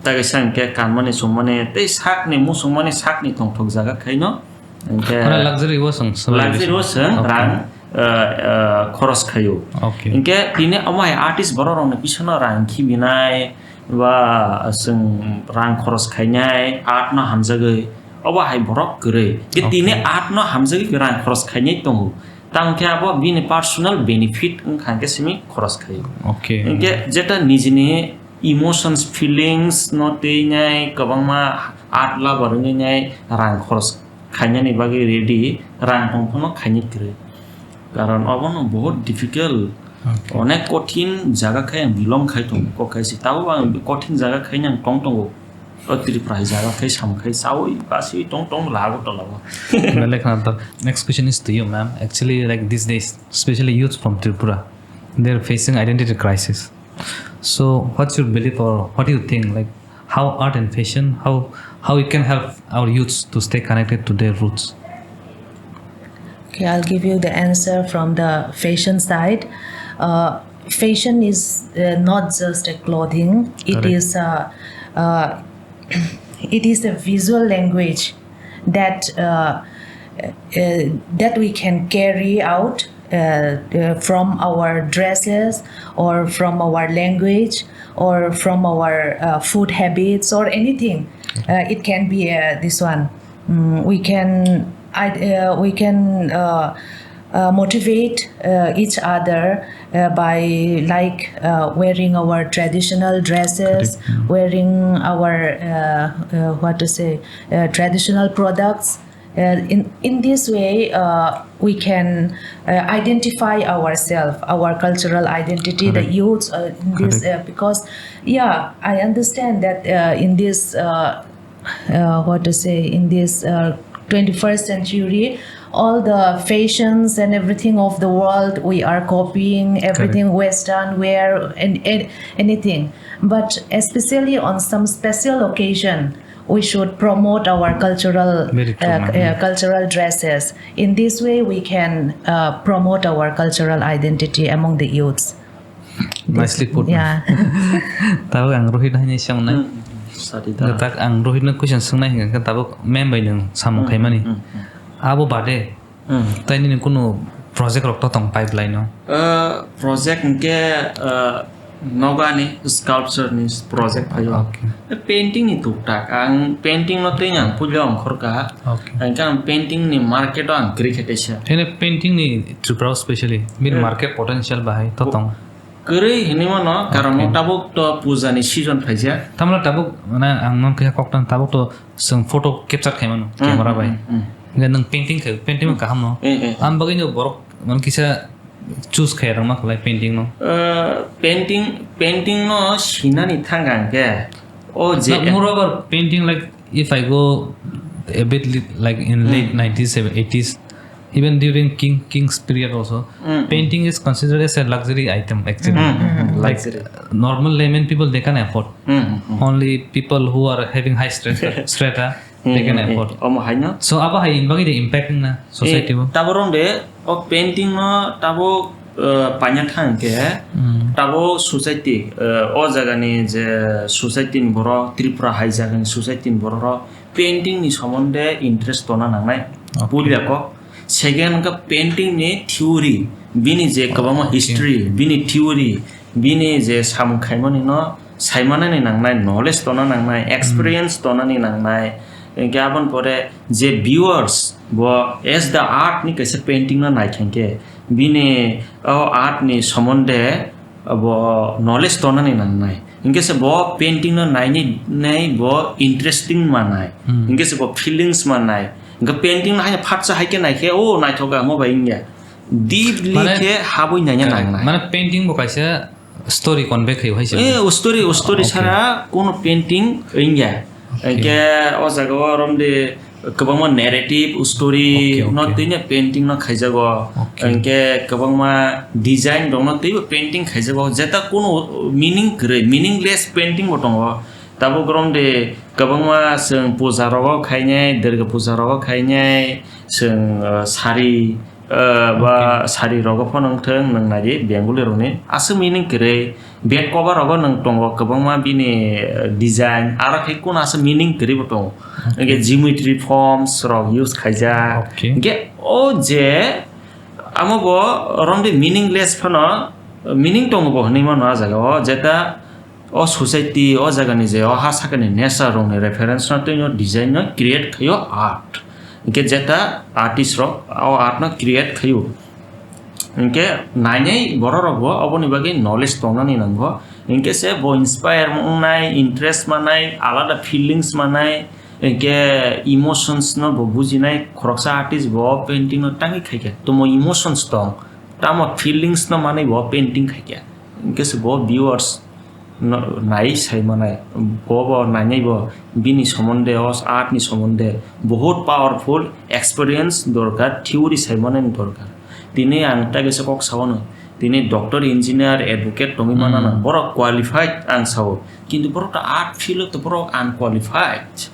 ta kaisa hinkhe kanmani chumani tei sakni muchungmani sakni tongthok jaga khaino. Hinkhe Mane luxury o chwng swbai luxury o chwng Okay. rang, ah, ah, khoros khaio. Okay. Hinkhe tini omo hai artist borok rokni bisingo rang khibinai, ba chwng rang khoros khainai art no hamjagwi, obo hai borok kwrwi. Khe Okay. tini art no hamjagwi rang khoros khainai tongo. Tamo khe abo bini personal benefit wngkha hinkhe simi khoros khaio. Okay. Hinkhe jeta nijini emotions, feelings no twi nai kwbangma art lover wngwi nai rang khoros khainani bagwi ready, rang tong phano khainai kwrwi. Karon obono bahut difficult. Okay. Onek kothin jaga khai ang belong khai tongo, kok khai se. Tabuk ang kothin jaga khai ang tong tongo. O Tripura hai jaga khai samung khai chaui basiui tong tong lago tola o. Belai khna tor. Next question is to you, ma'am. Actually, like, these days, especially youth from Tripura, they are facing identity crisis. So, what's your belief or what do you think? Like, how art and fashion, how, how it can help our youths to stay connected to their roots? Okay, I'll give you the answer from the fashion side. Uh, fashion is, uh, not just a clothing. It Correct. is a, uh, it is a visual language that, uh, uh, that we can carry out, uh, uh, from our dresses or from our language or from our, uh, food habits or anything. Uh, it can be, uh, this one. Mm, we can, I, uh, we can, uh, uh, motivate, uh, each other, uh, by, like, uh, wearing our traditional dresses, Correct. Mm. wearing our, uh, uh, what to say, uh, traditional products. Uh, in, in this way, uh, we can, uh, identify ourselves, our cultural identity, the Correct. youths, uh, in this, Correct. uh, because, yeah, I understand that, uh, in this, uh, uh, what to say, in this, uh, twenty-first century, all the fashions and everything of the world, we are copying everything, Correct. Western wear and, and anything. But especially on some special occasion, we should promote our cultural, Very true, uh, ma'am. uh, cultural dresses. In this way, we can, uh, promote our cultural identity among the youths. Nicely put, ma'am. Yeah. Tabuk ang Rohit hai ni siyang nai. Hmm, hmm, hmm. Sadi da. Tak ang Rohit no question swngnai hingka khe tabuk mem bai nwng samung Hmm, khaimani. Hmm, hmm. Abo bade, Hmm. tai nini kunu project rok to tong pipeline o? Uh, project hingke, uh, nogani sculpture ni project phaio. Okay. Painting ni tuktak. Ang painting no tei ang puila ongkhorka. Okay. Ang khe ang painting ni market o ang kwrwi khe kaisa. Hene painting ni Tripura o specially, bini Eh. market potential bahai to tong? Kwrwi hinwi mano, karon Okay. tabuk to puja ni season phaijak. Tamla tabuk, mane, ang non khe kok tang tabuk to chwng photo capture khai mano, Hmm, camera hmm, bai. Hmm, hmm. Hingke nwng painting khai, painting bo kaham no. Eh, eh, eh. Am bagwi no borok, mane, kisa choose khai rang ma khlai painting no. Uh, painting, painting no sinani thang ang khe. O je Na, moreover, painting, like, if I go a bit li-, like, in late Hmm. nineties, eighties, even during king, king's period also, Hmm, hmm. painting is considered as a luxury item, actually. Hmm, hmm, hmm. Like, Luxury. normal layman people, they can afford. Hmm, hmm, hmm. Only people who are having high strata, strata, they can Hmm, hmm, hmm. afford. Omo hai no? So, abo hai in bagwi de impact na society Eh, bo? Taborong de, o painting no tabo, eh, paina thang khe, Hmm. tabo society, eh, o jaga ni je society ni borok, Tripura hai jaga ni society ni borok rok painting ni somonde interest tona nangnai. Okay. Puila kok. Second wngkha painting ni theory, bini je kwbangma Okay. history, bini theory, bini je samung khaimani no, saimanani nangnai, knowledge tona nangnai, experience tonani nangnai. Hinkhe aboni pore je viewers bo as the art ni kaisa painting no naikha hinkhe bini o art ni somonde bo knowledge tonani nangnai. Hinkhe se bo painting no nainai bo interesting manai. Hinkhe se bo feelings manai. Hinkhe painting no haino phatsa haikhe naikhe o naithok amo bai wngya. Deeply khe habwi naina nangnai. Mane painting bo kaisa story convey khaio hai se. Eh, o story, o story sara kono painting wngya. Hinkhe o jaga o romde kwbangma narrative story no twino painting no khaijago. Hinkhe kwbangma design rok no twibo painting khaijago. Jeta kono meaning kwrwi, meaningless painting bo tongo. Tabuk romde kwbangma chwng puja rogo khainai, Durga puja rogo khainai, chwng, uh, sari, uh, ba sari rogo phano wngthwng, nwng naidi Bengali rokni aswk meaning kwrwi. Bed cover rogo nwng tongo kwbangma bini, uh, design, aro khe kono aswk meaning kwrwi bo tongo. Hinkhe geometry forms rok use khaijak. Hinkhe o je amo bo romde meaningless phano meaning tongo bo hwnwi mano ah jaga o, jeta o society, o jagani je o ha sakani nature rokni reference no twi no design no create khaio art. Hinkhe jeta artist rok o art no create khaio. Hinkhe nainai borok rok bo oboni bagwi knowledge tongnani nango. Hinkhe se bo inspire wngnai, interest manai, alada feelings manai, hinkhe emotions no bo bujinai khoroksa artist bo painting no tangwi khaikha. Tomo emotions tong, tamo feelings no manwi bo painting khaikha. Hinkhe se bo viewers no nai sai manai, bo bo nainai bo bini somonde, o art ni somonde bohut powerful experience dorkar, theory sai manani dorkar. Tini ang ta kisa kok sawano, tini doctor, engineer, advocate tongwi manana, borok qualified ang sao, kintu borok ta art field o to borok unqualified.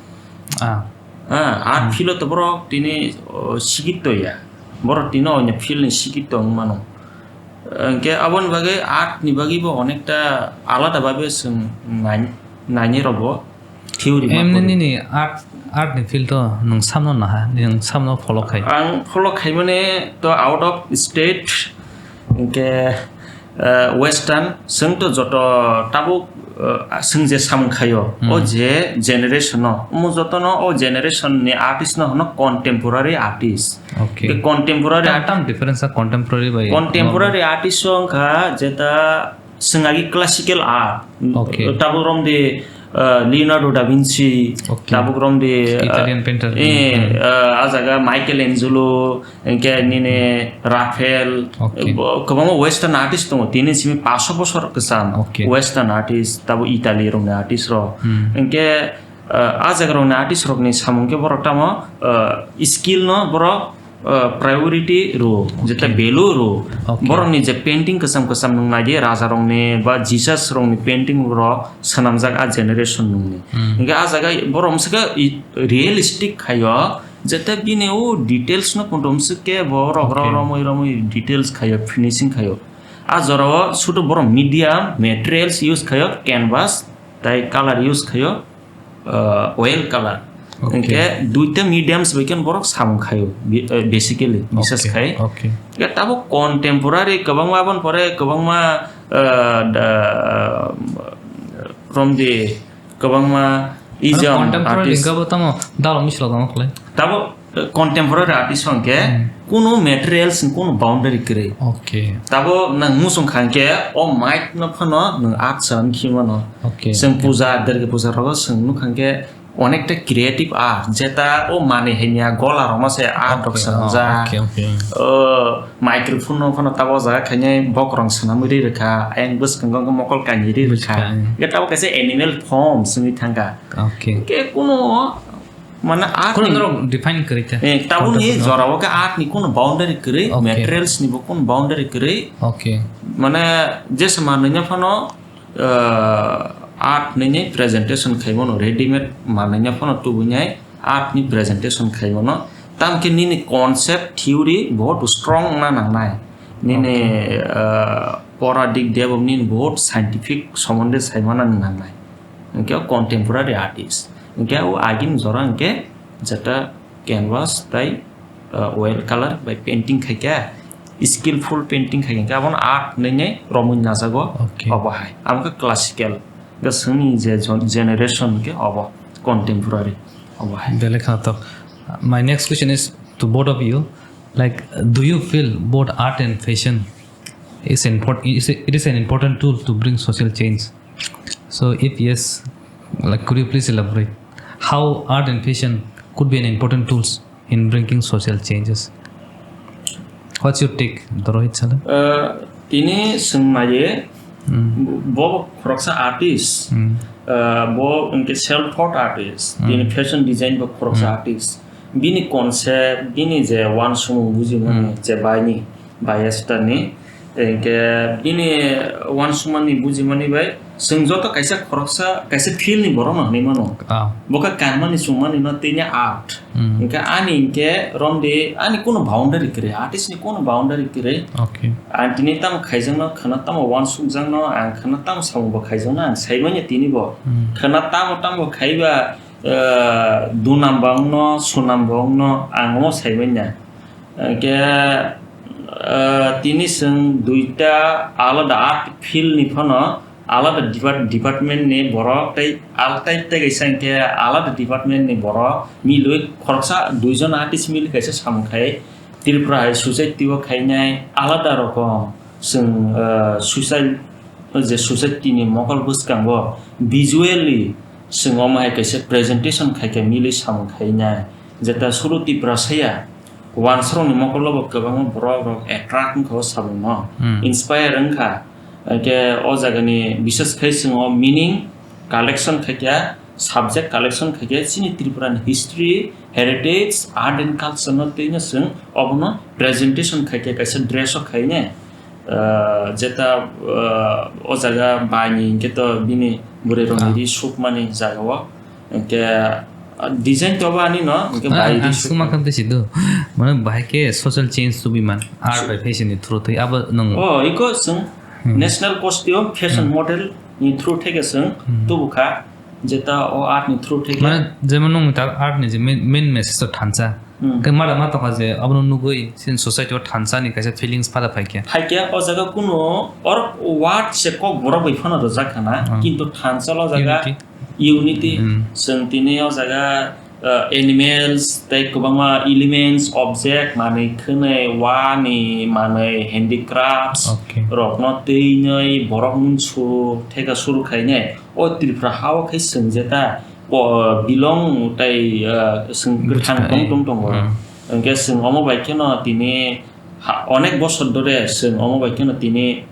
Ah, art field o to borok tini, oh, sikitto ya, borok tini onya field ni sikitto wng mano. Hinkhe aboni bagwi art ni bagwi bo onekta alada babe chwng nai-, nainai rok bo theory ma emni pori. Nini art, art ni field o nwng samno naha, nwng samno follow khai? Ang follow khaimani to out of state, hinkhe, uh, western, chwng to joto tabuk, uh, chwng je samung khaio, o je generation no, omo jotono o generation ni artist no hwno contemporary artist. Okay. Contemporary tam, tam difference a contemporary bai? Contemporary artist o wngkha jeta chwng agi classical art. Okay. Tabuk romdi, uh, Leonardo da Vinci, okay, tabuk romdi, uh, Italian painter. Eh, uh, a jaga Michelangelo, hinkhe nini Raphael, okay, bo kwbangma western artist tongo, tini simi paso bosor kwcham, okay, western artist, tabuk Italy rokni artist rok. Hmm. Hinkhe, uh, a jaga rokni artist rokni samung khe borok tamo, uh, skill no borok, uh, priority rwo, jeta, okay, value rwo. Okay. Borokni je painting kwcham kwcham nwng naidi, raja rokni ba Jesus rokni painting rok swnamjak a generation nungni. Hmm. Hinkhe a jaga borok mswkhe i-, realistic khaio, jeta bini o details no kuntomswk khe borok, okay, ro-, romwi romwi details khaio, finishing khaio. A jorao sudu borok medium materials use khaio, canvas, tai color use khaio, uh, oil color. Okay. Hinkhe duita mediums bai khe borok samung khaio, bi-, uh, basically, bisas khai. Okay. Hinkhe tabo contemporary kwbangma, aboni pore kwbangma, uh, da-, romdi kwbangma aro ijam contemporary artist. Hinkhe bo tamo dalok mislok tamo khlai? Tabo, uh, contemporary artist hwnkhe, hmm, kunu materials ni kunu boundary kwrwi. Okay. Tabo nang muchung kha hinkhe o mic no phano nang art swnam khimano. Okay, chwng okay. Puja, Durga puja rogo chwng nukha hinkhe onekta creative art, jeta o manwi hanya gola rokno se art rok, okay, swnamjak. Oh, okay, okay. O microphone no phano tabo jaga khainai bokrok swnamwi ri rwkha, ayang bwskango mokol kainwi ri rwkha. Bwskang. Hinkhe tabo kaisa animal form swngwi thangkha. Okay. Hinkhe kunu mane art kunu ni norok define kwrwi kha. Eh, tabukni content no. Jorao khe art ni kunu boundary kwrwi, okay, materials ni bo kunu boundary kwrwi. Okay. Mane jesa manwi no phano, uh, art nini presentation khaimano, readymade manwi no phano tubunai art ni presentation khaimano. Tamkhe nini concept theory bohot strong wngna nangnai. Nini, okay, uh, pora dik debo nini bohot scientific somonde saimana nangnai. Hinkhe o contemporary artist. Hinkhe o agini jora hinkhe jeta canvas tai, uh, oil color bai painting khaikha, skillful painting khaikha, hinkhe abono art hinwi romwi najago. Okay. Obo hai. Amo khe classical. Hwnkhe chwngni je jon-, generation hwnkhe obo contemporary obo hai. Belai kheno tok. My next question is to both of you. Like, do you feel both art and fashion is import-, is a, it is an important tool to bring social change? So, if yes, like, could you please elaborate how art and fashion could be an important tools in bringing social changes? What's your take, Rohit Sala? Uh, tini swng naiye, Hmm. bo khoroksa artist, Hmm. uh, bo hwnkhe self taught artist, Hmm. tini fashion design bo khoroksa Hmm. artist. Bini concept, bini je wansukmung bujimani, Hmm. je baini, bias ni, hwnkhe bini wansukmani bujimani bai, chwng joto kaisa khoroksa, kaisa field ni borok no hinwi mano. Ah. Bo khe kanmani chwngmani no tini art. Hmm. Hwnkhe ani hwnkhe romdi ani kunu boundary kwrwi, artist ni kunu boundary kwrwi. Okay. Ang tini tamo khaijakno, khwna tamo wansukjakno, ang khwna tamo samung bo khaijakno, ang saimanya tini bo. Hmm. Khwna tamo tamo khaiba, eh, dunam bo wngno, sunam bo wngno, ang omo saimanya. Hwnkhe, eh, tini chwng duita alada art field ni phano alada depart-, department ni borok tei al-, tei, tei kaisa hwnkhe alada department ni borok milwi khoroksa duijon artist mili kaisa samung khai Tripura hai society o khainai alada rokom chwng, eh, social, je society ni mokol bwskango visually chwng omo hai kaisa presentation khaikha milwi samung khainai jeta suru Tiprasa ya. Wansarokni mokolo bo kwbangma borok rok attract wngkha o samungno, Hmm. inspire wngkha. Hwnkhe o jagani bises khai chwng o meaning collection khaikha, subject collection khaikha, chini Tripurani history, heritage, art and culture no twino chwng obono presentation khaikha kaisa dress o khaine. Ah, jeta, ah, o jaga baini hwnkhe to bini bwrwi rokni Ah. ri sukmani jaga o. Hwnkhe, ah, design to bo ani no, hwnkhe Ah, bai ang ri sukma sukma. Khan tei sido. Mane bahai khe social change to be man. Art Su- by fashion ni through tei abo nung. Oh, iko chwng Hmm. national costume fashion Hmm. model ni through theke chwng Hmm. tubu kha. Jeta o art ni through theke. Mane jemon nung ta art ni je main, main message to thansa. Hmm. Khe mada ma tokha je abono nugui sin society o thansa ni kaisa feelings pada phaikhe. Phaikhe o jaga kunu or word se kok borok bai phano rwjak khana, Hmm. kintu thansa o jaga Unity. Unity, Hmm. chwng tini o jaga, uh, animals tei kwbangma elements, object, manwi khwnwi, wani manwi, handicrafts Okay. rokno twinwi borok mungsu theka suru khainai. O Tripura ha-o khe chwng jeta po-, belong tei, uh, chwng Buji kwthang kai. Tong tong tongo. Hmm. Hwnkhe chwng omo bai kheno tini ha-, onek bosor dore chwng omo bai kheno tini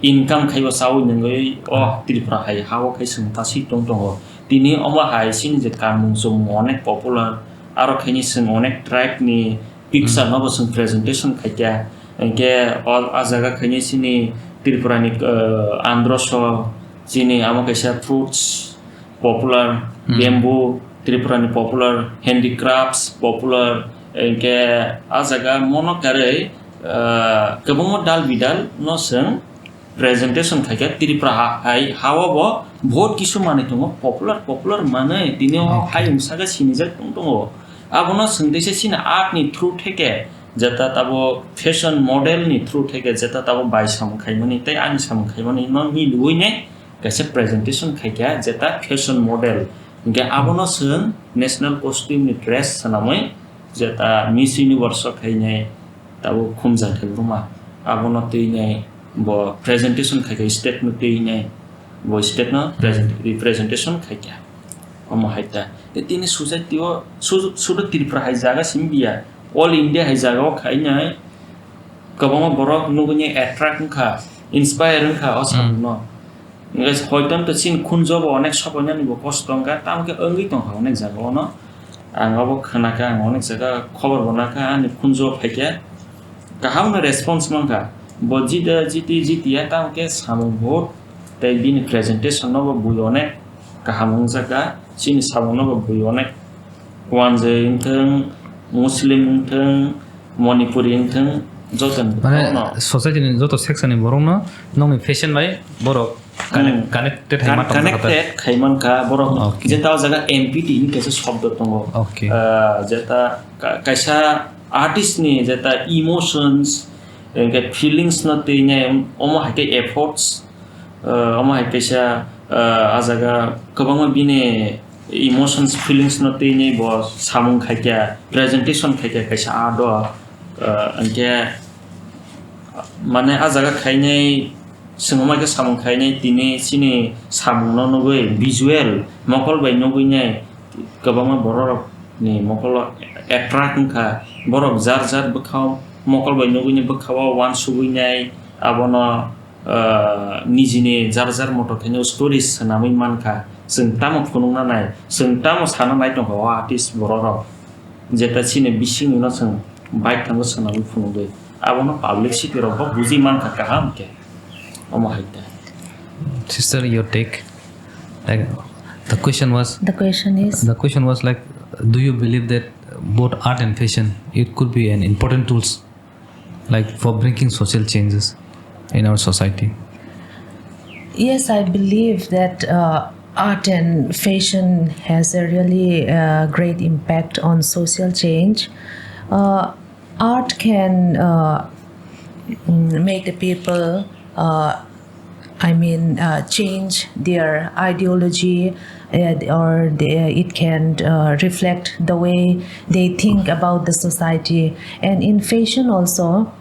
income khaibo chaui nungui o Ah. Tripura hai ha-o khai chwng tasik tong tongo. Tini omo hai chini je kanmung chumung onek popular, aro khaini chwng onek tribe ni picture Hmm. no bo chwng presentation khaikha. Hwnkhe o, a jaga khaini chini Tripura ni, uh, androso chini amo kaisa fruits popular, Hmm. bamboo, Tripura ni popular handicrafts popular, hwnkhe a jaga mono karwi, ah, kwbangma dal bidal no chwng presentation khaikha. Tripura ha-, hai ha-o bo bahut kisu manwi tongo, popular, popular manwi tini o Okay. Hayung saka sinijak tong tongo. Abono chwng teisa chini art ni through theke, jeta tabo fashion model ni through theke, jeta tabo bai samung khaimani tei ani samung khaimani no miliui ne kaisa presentation khaikha, jeta fashion model. Hwnkhe abono chwng national costume ni dress swnamwi jeta Miss Universe o khainai tabo khumjak thai buma. Abono twinai bo presentation khaikha state no twinai bo state no present-, representation khaikha. Omo hai ta. Tei tini society o su-, sudu Tripura hai jaga simi biya. All India hai jaga o khainai kwbangma borok nugui attract wngkha, inspire wngkha o Hmm. samung no. Hwnkhe hoito chini khunjo bo onek sopoinani bo kosto wngkha, tamo khe wngwi tongkha onek jaga o no. Ang abo khwnakha, ang onek jaga khobor bo nakha, ani khunjo phaikha. Kaham no response mankha. Bo jita, jiti, jitiya, tamo khe samung bo tei bini presentation no bo bui onek kaham wngjakha, chini samung no bo bui onek Wanjwi wngthwng, Muslim wngthwng, Manipuri wngthwng, joto ni Mane, borokno. Society ni joto section ni borokno nokni fashion bai borok connect-, Hmm. connected hai Con-, ma tong kha ta? Connected khai mankha borok. Okay. Jeta o jaga M P T ni kaisa shobdo tongo. Okay. Ah, jeta ka-, kaisa artist ni jeta emotions, hwnkhe feelings no twi nai, omo hai khe efforts, ah, omo hai kaisa, Ah, ah jaga kwbangma bini emotions, feelings no twi ni bo samung khaikha, presentation khaikha kaisa art o, ah, hwnkhe mane ah jaga khainai, swngma khe samung khainai, tini chini samung no nugwi visual mokol bai nugwi nai kwbangma borok rok ni mokol o attract wngkha, borok jar jar bwkha o mokol bai nugwi nai bwkha o uansugwi nai abono ah, nijini jar jar moto khaino stories swnamwi mankha. Chwng tamo phunukna nai, chwng tamo sana nai tongkha o artist borok rok. Jeta chini bisingni no chwng bike thango swnamwi phunugwi. Abono publicity rok bo bujwi mankha kaham khe. Omo hai ta. Sister, your take? Like, the question was, The question is, the question was like, do you believe that both art and fashion, it could be an important tools, like, for bringing social changes in our society? Yes, I believe that uh, art and fashion has a really uh, great impact on social change. Uh, art can uh, mm, make the people, uh, I mean, uh, change their ideology, uh, or the, it can uh, reflect the way they think about the society. And in fashion also,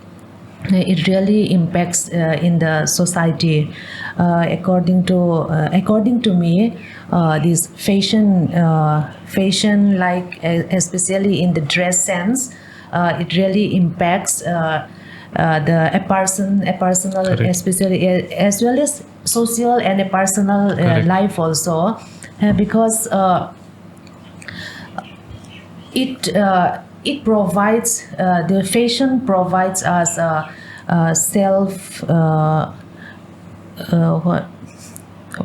uh, it really impacts uh, in the society. Uh, according to uh, according to me, uh, this fashion uh, fashion like uh, especially in the dress sense, uh, it really impacts uh, uh, the a person a personal Correct. Especially uh, as well as social and a personal uh, Correct. Life also, uh, because uh, it uh, it provides uh, the fashion provides us uh, uh, self uh, uh, what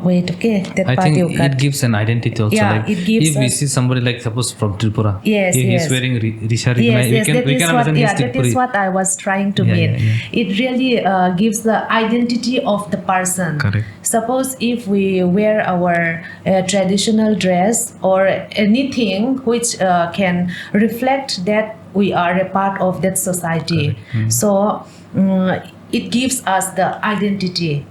wait, okay, that I part think you it cut. Gives an identity also. Yeah, like it gives if we us see somebody like suppose from Tripura, Yes, he, he's yes. Wearing ri- risha Yes, rigna, we yes, can that we is can what, understand yeah, he's that is Tripuri. What I was trying to Yeah, mean. Yeah, yeah. It really uh, gives the identity of the person. Correct. Suppose if we wear our uh, traditional dress or anything which uh, can reflect that we are a part of that society. Correct. Hmm. So mm, it gives us the identity.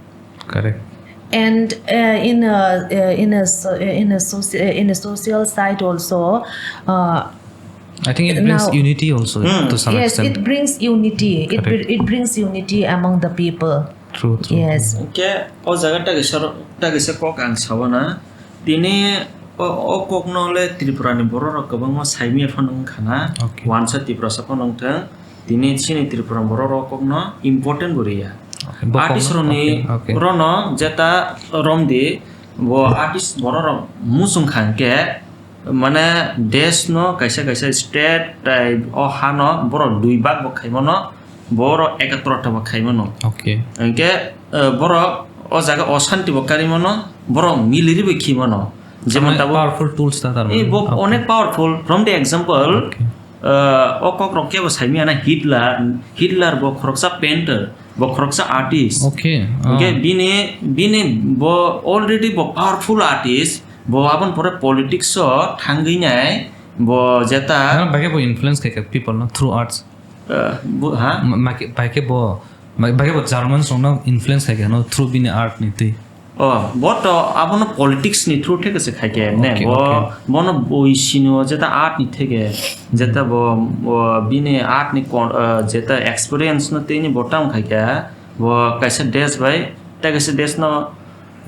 Correct. And uh, in a uh, in a so- uh, in a soci- uh, in a social side also, uh, I think it brings Now- unity also Hmm. To some Yes, extent. It brings unity. It, Correct. Br- it brings unity among the people. True, true. Yes. Hwnkhe o jaga ta kisa ro- ta kisa kok ang sawana. Tini o, o kokno le Tripura ni borok rok kwbangma saimanya phano wngkha na. Okay. Wansa Tiprasa phano wngthang. Tini chini Tripura borok rok kokno important bo riya. Okay, bo Artist kokno, rokni okay, okay. Rono jeta romdi bo artist borok rok muchung kha hwnkhe mane desh no kaisa kaisa state tai o hano borok dui bag bo khaimano borok ekatra ta bo khaimano. Okay. Hwnkhe eh, borok o jaga osanti bo karimano borok miliri bo khimano. Jemon Mane tabo powerful tools ta tar mane. Eh, bo Okay. Onek powerful. From the example, Okay. Uh, o kok rok kebo saimanya na Hitler, Hitler bo khoroksa painter, bo khoroksa artist. Okay. Hwnkhe Ah. Bini bini bo already bo powerful artist, bo aboni pore politics o thangwi nai bo jeta Ano bage bo influence khai people no through arts. Uh, bo, ha? Ma- ma- bage bo ma- bage bo German song no influence khai no through bini art ni twi. Oh, bo to abono politics ni through theke se khai khe, ne? Okay, Bo, okay. Bono boi sino jeta art ni theke, jeta bo, bo bini art ni kon-, ah, jeta experience no tini bo tang khai khe, bo kaisa desh bai, tei kaisa desh no,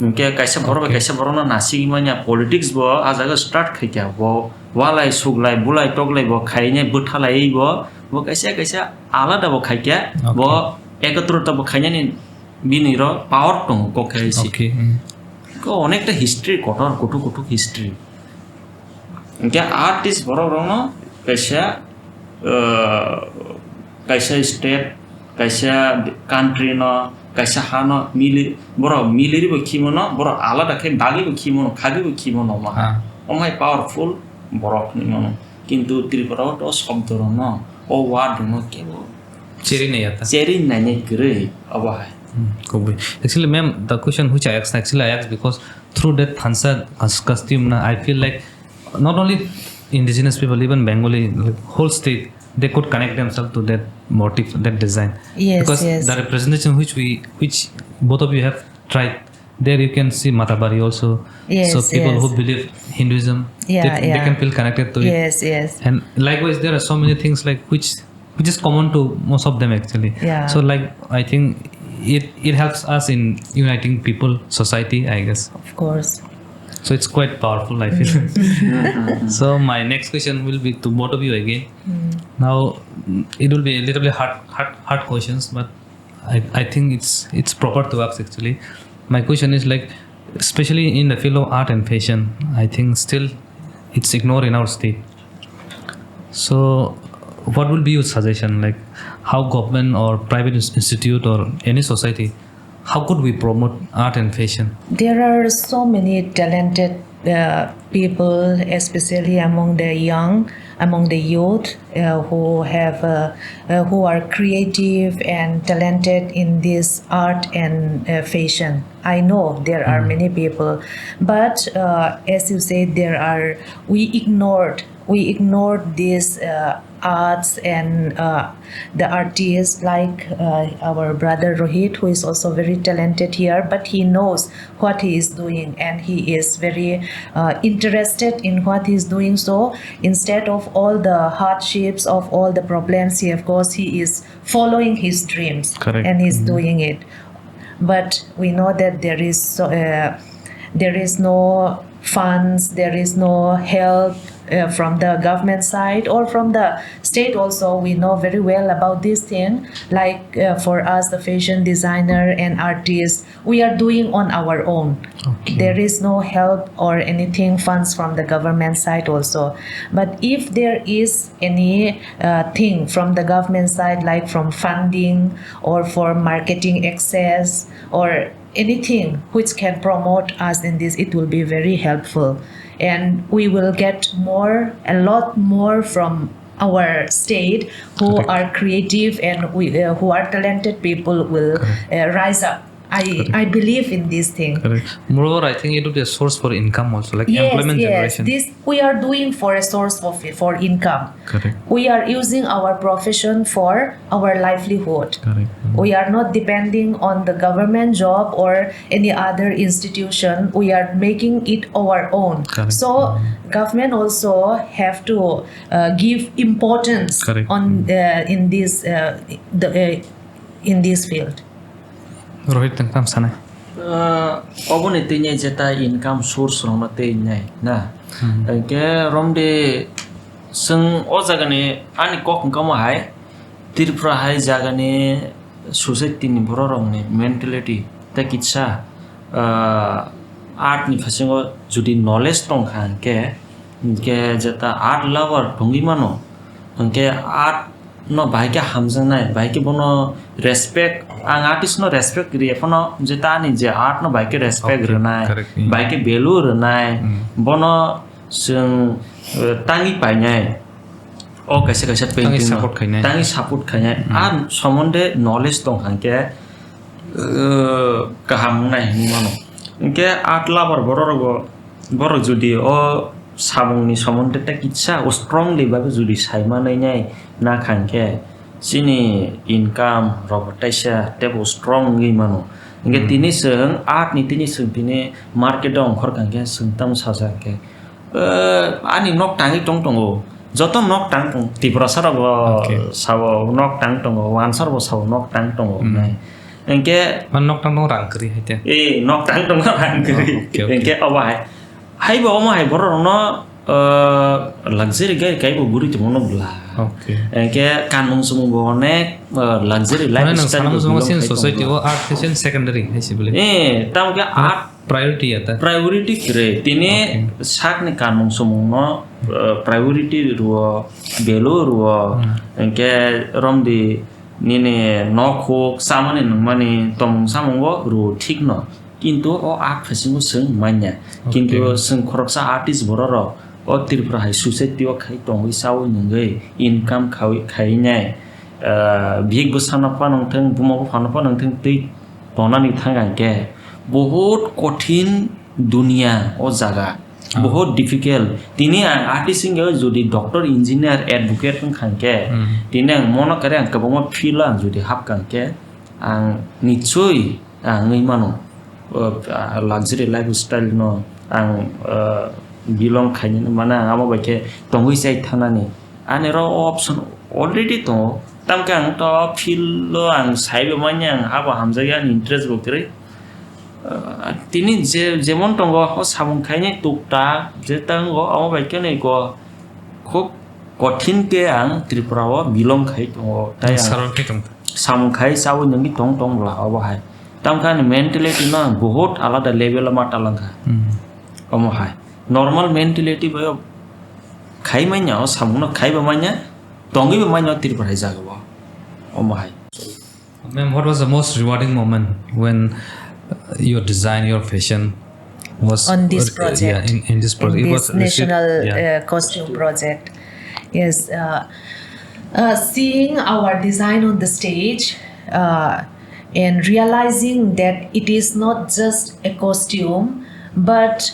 hwnkhe kaisa borok bai Okay. Kaisa borok no nasik manya politics bo ah jaga start khai khe, bo walai suglai, bulai toklai bo khainai bwthalai bo, bo kaisa, kaisa alada bo khai khe, Okay. Bo ekotro ta bo khainani Bini ro power tongo kok khe si. Okay, hmm. Ko onekta history kotor, kuthuk kuthuk history. Hwnkhe artist borok rokno kaisa, uh, kaisa state, kaisa country no, kaisa ha no mili, borok miliri bo khimo no, borok alada khe dagi bo khimo no, khagi bo khimo no ma. Ah. Omhai powerful borok ni mano. Kintu Tripura o to sobdo rok no, o word rok no kebo Cherry nai ya ta. Cherry nai nai kwrwi, obo hai. Hmm, kubui. Actually, ma'am, the question which I asked, actually, I asked because through that thansa cos-, costume, na, I feel like not only indigenous people, even Bengali, like, whole state, they could connect themselves to that motif, that design. Yes, because yes. The representation which we, which both of you have tried, there you can see Matabari also. So Yes, people who yes. believe Hinduism, Yeah, they, they yeah. can feel connected to it. Yes, yes. And likewise, there are so many things like which which is common to most of them actually. Yeah. So like I think it it helps us in uniting people, society, I guess. Of course. So it's quite powerful, I feel. So my next question will be to both of you again. Now mm, it will be a little bit hard, hard, hard questions, but I, I think it's it's proper to ask actually. My question is like, especially in the field of art and fashion, I think still it's ignored in our state. So, what will be your suggestion? Like, how government or private ins- institute or any society, how could we promote art and fashion? There are so many talented uh, people, especially among the young, among the youth, uh, who have uh, uh, who are creative and talented in this art and uh, fashion. I know there are many people, but uh, as you said, there are we ignored we ignored these uh, arts and uh, the artists like uh, our brother Rohit, who is also very talented here, but he knows what he is doing and he is very uh, interested in what he is doing. So instead of all the hardships, of all the problems, he, of course, he is following his dreams Correct. And he's doing it. But we know that there is so, uh, there is no funds, there is no help uh, from the government side or from the state also. We know very well about this thing. Like uh, for us, the fashion designer and artists, we are doing on our own. Okay. There is no help or anything, funds from the government side also. But if there is any uh, thing from the government side, like from funding or for marketing access or anything which can promote us in this, it will be very helpful. And we will get more, a lot more from our state who Correct. Are creative and we, uh, who are talented people will uh, rise up. I, I believe in this thing. Correct. Moreover, I think it would be a source for income also, like Yes, employment yes. Generation. This we are doing for a source of for income. Correct. We are using our profession for our livelihood. Correct. We are not depending on the government job or any other institution. We are making it our own. Correct. So government also have to uh, give importance Correct. On uh, in this uh, the uh, in this field. Rohit, tang tam sana. Oboni tini jeta income source rokno tei nai na. Hingke romde seng o jagani ani kok hingkamo hai Tripura hai jagani society ni borok rokni mentality tei kitsa art ni phasingo jodi knowledge tongkha hingke, hingke jeta art lover tongwi mano, hingke art no bahai khe hamjaknai, bahai khe bono respect, ang artist no respect riya phano je ta ani je art no bahai khe respect Okay, rwnai, correct, mm. Bahai khe value rwnai, bono chwng eh, tangwi painai, o kaisa kaisa painting no support khainai. Tangwi support khainai, a somonde knowledge tong kha khe eh, kaham wngnai hinwi mano. Hingke art lover borok rogo, borok jodi o samung ni somonde tei kitsa o strongly babe jodi sai manai nai na kha hingke chini income rok bo teisa tebo strong wngwi mano. Hingke tini chwng art ni tini chwng tini market o ongkhor kha hingke chwng tamo saja hingke Eh, ani nok tangwi tong tongo. Joto nok tang tong, Tiprasa rok bo Okay. Sabo nok tang tongo, Wansar bo Sabo nok tang tongo. Hingke Man nok tang tong rang kri hai te. Eh, nok tang tongo rang kri. Oh, okay, okay. Hingke obo hai. Hai bo omo hai borok rokno eh, luxury gari kai bo buri tongmo no bla. Okay. Hingke kanmung sumung bo onek eh, luxury Mane nang lifestyle sanam bo suma belong sin kai society tongo. O art session secondary hai se bile. Eh, tamo khe art Priority ya ta. Priority kre tini sakni kanmung sumung no eh, priority ruo, value ruo, hingke romdi nini nok huk chamani nungmani tomung samung bo ruo thik no, kintu o art phasingo chwng manya. Kintu chwng khoroksa artist borok rok o Tripura hai society o khai tongwi chawi nungwi income khai khai nai, eh, bihik bwsano phano wngthung, buma buphano phano wngthung twi tonani thang khe bohut kothin dunia o jaga, bohut difficult. Tini ang artist wngya jodi doctor, engineer, advocate wngkha khe, tini ang mono kare ang kwbangma field o ang jodi hapkha khe ang nichoi ang wngwi mano. uh, luxury lifestyle no ang, uh, belong khainani, mane ang amo bai khe tongwi chai thanani. Ani oro option already tongo. Tamkhe ang to field o ang saibo manya, ang habo hamjakya, ani interest bo kwrwi. Uh, tini je, jemon tongo, o samung khainai tukta je tongo, amo bai khe nai go khub kothin khe ang Tripura o belong khai tongo. Tai ang Sarong khe tong. Samung khai chawi nungwi tong tong bla obo hai. Tamkhe ani mentality no ang bohut alada level o ma talangkha. Hmm. Omo hai. Normal mentality bai o khai manya, o samung no khai ba manya, tongwi ba manya o Tripura hai jaga o. Omo hai. Ma'am, what was the most rewarding moment when, uh, your design, your fashion was On this uh, project, yeah, in, in this in project? It this was received, national yeah. Uh, costume project. Yes, uh, uh, seeing our design on the stage, uh, and realizing that it is not just a costume, but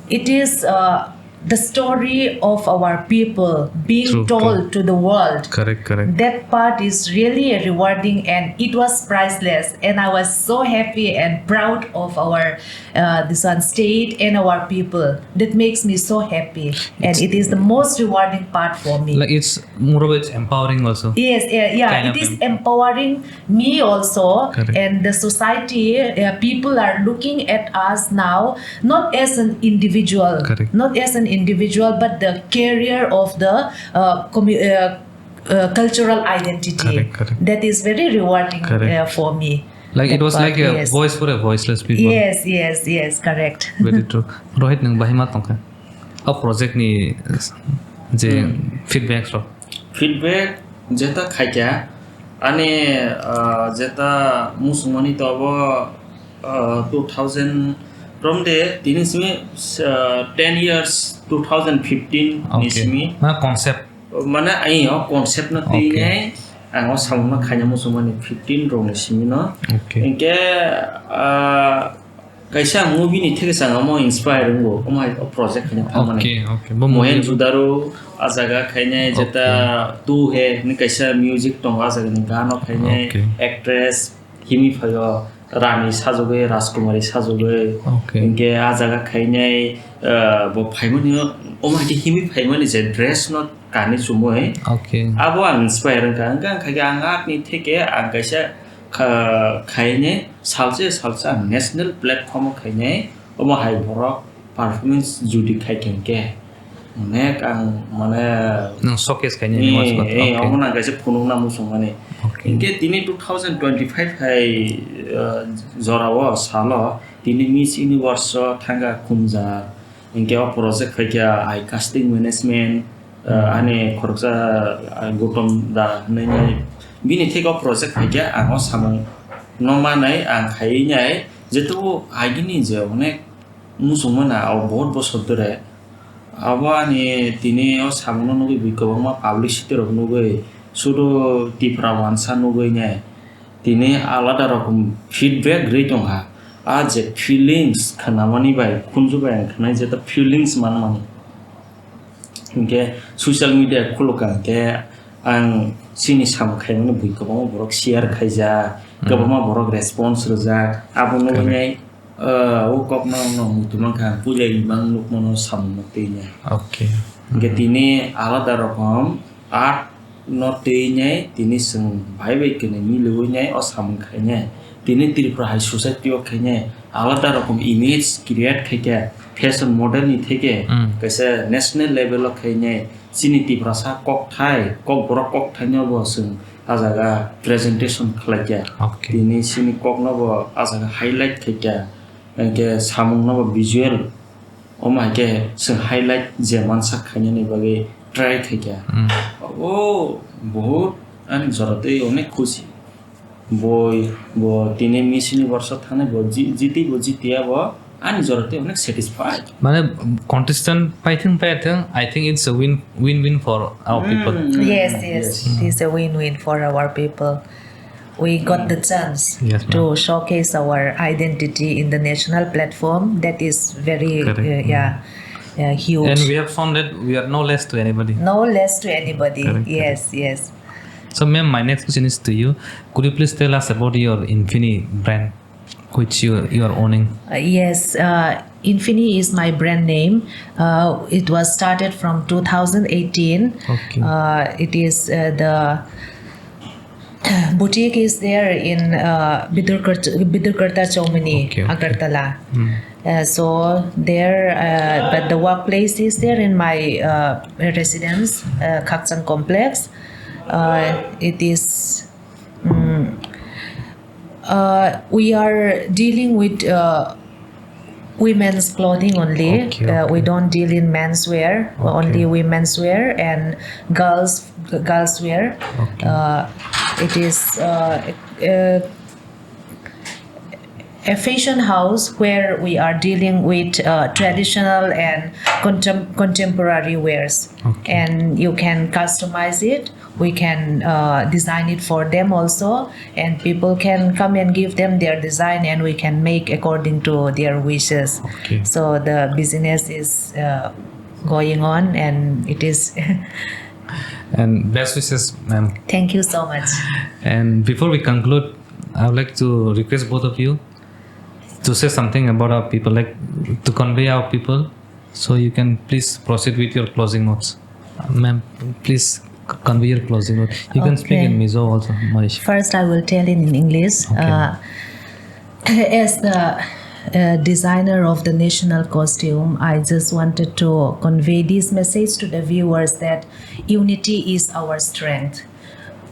it is, uh, the story of our people being True, told true. To the world. Correct, correct. That part is really rewarding, and it was priceless. And I was so happy and proud of our, uh, this one state and our people. That makes me so happy, and It's it is the most rewarding part for me. Like, it's more of it's empowering also. Yes, yeah, yeah. Kind It of is em- empowering me also, Correct. And the society, uh, people are looking at us now not as an individual, Correct. Not as an individual, but the carrier of the, uh, commu- uh, uh, cultural identity. Correct, correct. That is very rewarding, Correct. Uh, for me. Like, it That was part, like a yes. Voice for a voiceless people. Yes, yes, yes, correct. Very true. Rohit, nwng bahai ma tongkha? O project ni je Hmm. Feedback rok. Feedback jeta khaikha, ani, ah, jeta musungmani to abo, ah, two thousand from de tini simi, ah, ten years, two thousand fifteen ni Okay. Simi. Mana concept. Mane ai o concept no Okay. Twi nai ang o samung no khaina musungmani fifteen rok ni simi no. Okay. Hinkhe, ah, Kaisa ang movie ni theke chang amo inspire wngo, omo hai o project khaina phalmani. Okay, okay. Bo movie Mohen ni Judaro, a jaga khainai Okay. Jeta Tu Hai ni kaisa music tongo, a jaga ni gano khainai Okay. Actress himi phaio Rani sajagwi, Rajkumari sajagwi. Okay. Hinkhe a jaga khainai, ah, bo phaimani o, omo hai khe himi phaimani je dress no kani chumui. Okay. Abo ang inspire wngkha, wngkha khaikhe ang atni theke ang kaisa kha-, khainai salsa salsa ang national platform o khainai, omo hai borok performance judi khai khe hinkhe onek ang mane Nang showcase khainai ni ni, mas bato. Eh, okay. Omo nang kaisa phunukna muchungmani. Okay. Hinkhe tini two thousand twenty-five hai, eh, jorao salo tini Miss Universe o thangkha Kumjar. Hinkhe o project khaikha ai casting management, eh, Hmm. Ani khoroksa, ah, Gautam da hinwi bini theke o project khaikhe ang o samung no manai ang khaiwi nai jeto agini je onek muchungmana o bohut bosor dore abo ani tini o samung no nugwi bui kwbangma publicity rok nugwi sudu Tipra wansa nugwi nai tini alada rokom feedback rwi tongkha. A je feelings khnamani bai khunju bai ang khnai jeto feelings manmani. Hinkhe social media khulukha hinkhe ang chini samung khaimani bui kwbangma borok share khaijak, Hmm. Kwbangma borok response rwjak, abo nugwi Correct. Nai, uh, o kokno no muitu mankha ang puila imang nukmano samung no twi nai. Okay. Hinkhe Hmm. Tini alada rokom art no twi nai tini chwng bai bai kwnwi miliwi nai o samung khainai. Tini Tripura hai society o khainai alada rokom image create khaikha fashion model ni theke Hmm. Kaisa national level o khainai chini Tiprasa kokthai kokborok kokthai no bo chwng a jaga presentation khlaikha. Okay. Tini chini kokno bo a jaga highlight khaikha. Hinkhe samung no bo visual omo hai khe chwng highlight je mansa khainani bagwi try khaikha. Hmm. O bohut ani jora twi onek khusi. Boi bo tini Miss Universe o thangnai bo ji-, jiti bo jitiya bo ani jora twi onek satisfied. Mane contestant paithwng paithwng, I think it's a win, win-win for our people. Hmm, Yes, yes, yes. It is a win-win for our people. We got the chance Yes, ma'am. To showcase our identity in the national platform. That is very, Correct. Uh, yeah, yeah, huge. And we have shown that we are no less to anybody. No less to anybody. Correct, Yes, correct. Yes. So, ma'am, my next question is to you. Could you please tell us about your Infinity brand? which you, you are owning? Uh, yes, uh, Infini is my brand name. Uh, it was started from two thousand eighteen. Okay. Uh, it is uh, the boutique is there in uh, Bidurkar- Bidurkarta Chowmini, Okay, okay. Agartala. Hmm. Uh, so there, uh, but the workplace is there in my uh, residence, uh, Khakchang complex. Uh, it is, mm, uh, we are dealing with uh, women's clothing only. Okay, Uh, we okay. Don't deal in menswear, Okay. Only women's wear and girls girls wear. Okay. Uh, it is uh, a, a fashion house where we are dealing with uh, traditional and contem- contemporary wears. Okay. And you can customize it. We can uh, design it for them also, and people can come and give them their design, and we can make according to their wishes. Okay. So the business is uh, going on, and it is. And best wishes, ma'am. Thank you so much. And before we conclude, I would like to request both of you to say something about our people, like, to convey our people. So you can please proceed with your closing notes. Uh, ma'am, please c- convey your closing note. You can speak Okay. In Mizo also, Maish. First, I will tell in English. Okay. Uh, as the uh, designer of the national costume, I just wanted to convey this message to the viewers that unity is our strength.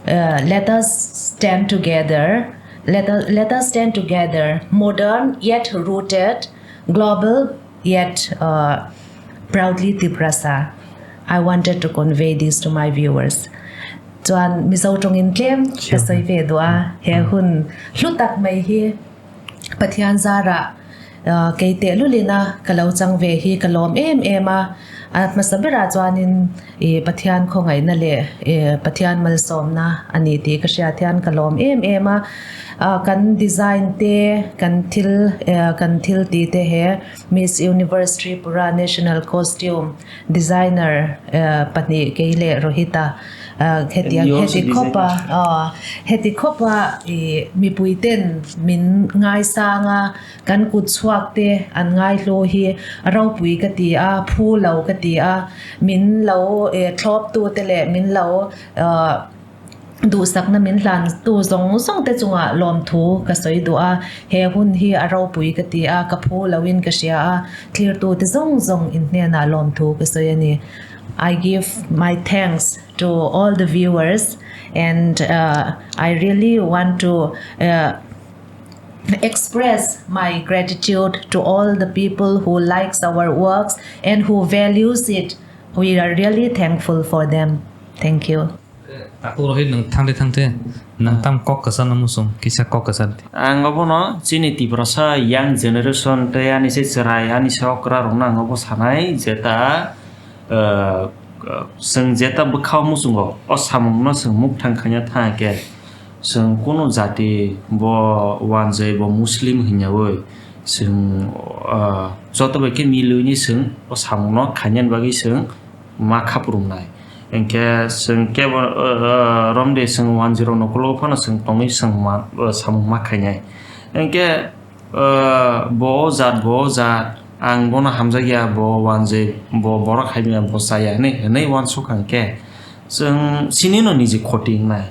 Uh, let us stand together. Let us, let us stand together, modern yet rooted, global yet uh, proudly Tiprasa. I wanted to convey this to my viewers. Chuan Mizo tongin tlem Sure. Ka sawi ve duh a, he Hmm. Hun hlu tak mai hi Pathian zara uh, kei te lulina ka lo chang ve hi ka lawm em em a. A hmasa berah chuanin i Pathian khawngaihna leh i Pathian malsawmna a ni tih ka hriat hian ka lawm em em a. Ah, kan design te, kan thil, eh, kan thil tih te he Miss Universe Tripura National Costume Designer, eh, pahnih kei leh Rohita, ah, heti, And you also heti khawpa, design. Ah, heti khawpa i mipui ten min ngaisanga, kan kut chhuak te an ngaihlu hi a ropui ka ti a, phu lo ka ti a, min lo, eh, thlawptu te leh min lo, eh, duhsakna min hlan tu zawng zawng te chungah lawmthu ka sawi duh a, he hun hi a ropui ka ti a, ka phu loin ka hria a, thlirtu te zawng zawng in hnenah lawmthu ka sawi a ni. I give my thanks to all the viewers, and, uh, I really want to, uh, express my gratitude to all the people who likes our works and who values it. We are really thankful for them. Thank you. Takhuk Rohit, nwng thangde thangde, nwng tam kok kwchar no muchung, kisa kok kwchar di. Ang obono chini Tiprasa young generation tei ani se chwrai, ani se okra rokno ang obo sanai je ta, eh, chwng jeta bwkhao muchungo, o samungno chwng mukthang khaina tha khe, chwng kunu jati bo wanjwi, bo Muslim hinyawi chwng, ah, joto bai khe milwini chwng o samungno khainani bagwi chwng ma khaprumnai. Hinkhe chwng kebo, ah, ah, romde chwng wanjwi rokno ukulukgo phano chwng tongwi chwng ma, ah, samung ma khainai. Hinkhe, ah, bo o jat, bo o jat, ang bono hamjakya, bo wanjwi, bo borok hamya, bo chaya hinwi, hinwi uansukha hinkhe chwng chinino niji khoti wngnai.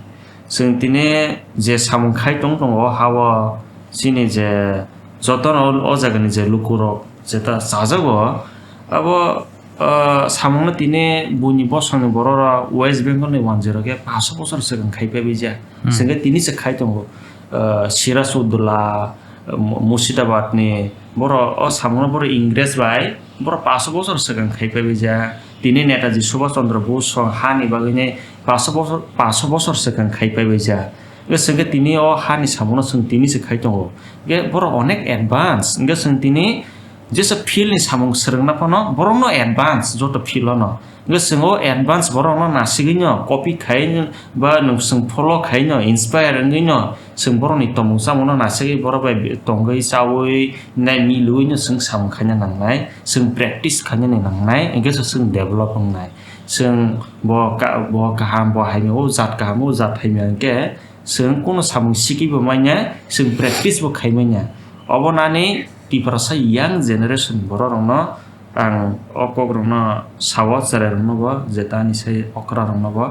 Chwng tini je samung khai tong tongo, o ha-o chini je jotono o jagani je lukurok jeta chajago, abo, ah, samungno tini buini bosongni borok rok West Bengal ni wanjwi rok khe paso bosor swkang khai paibaija. Hmm. Chwng khe tini se khai tongo, ah, Sirajuddola, Mu-, Murshidabad ni borok o samungno borok Ingres bai borok paso bosor swkang khai paibaija. Tini Netaji Subhash Chandra Bose song hani bagwini paso bosor, paso bosor swkang khai paibaija. Hwnkhe chwng khe tini o hani samungno chwng tini se khai tongo. Hwnkhe borok onek advance. Hwnkhe chwng tini jesa field ni samung swrwngna phano borokno advance joto field o no. Hwnkhe chwng o advance borokno nasigwino copy khai ba nwng chwng follow khaino inspire wngwino chwng borokni tongmung chamungno nasigwi borok bai tongwi chawi nai milwino chwng samung khaina nangnai, chwng practice khainani nangnai, hwnkhe se chwng develop wngnai. Chwng bo ka-, bo kaham, bo hamya, o jat kaham, o jat hamya hwnkhe chwng kunu samung sikibo manya, chwng practice bo khai manya. Obo nani Tiprasa young generation borok rokno ang o kok rokno sao, cherai rokno bo, je tani sai okra rokno bo.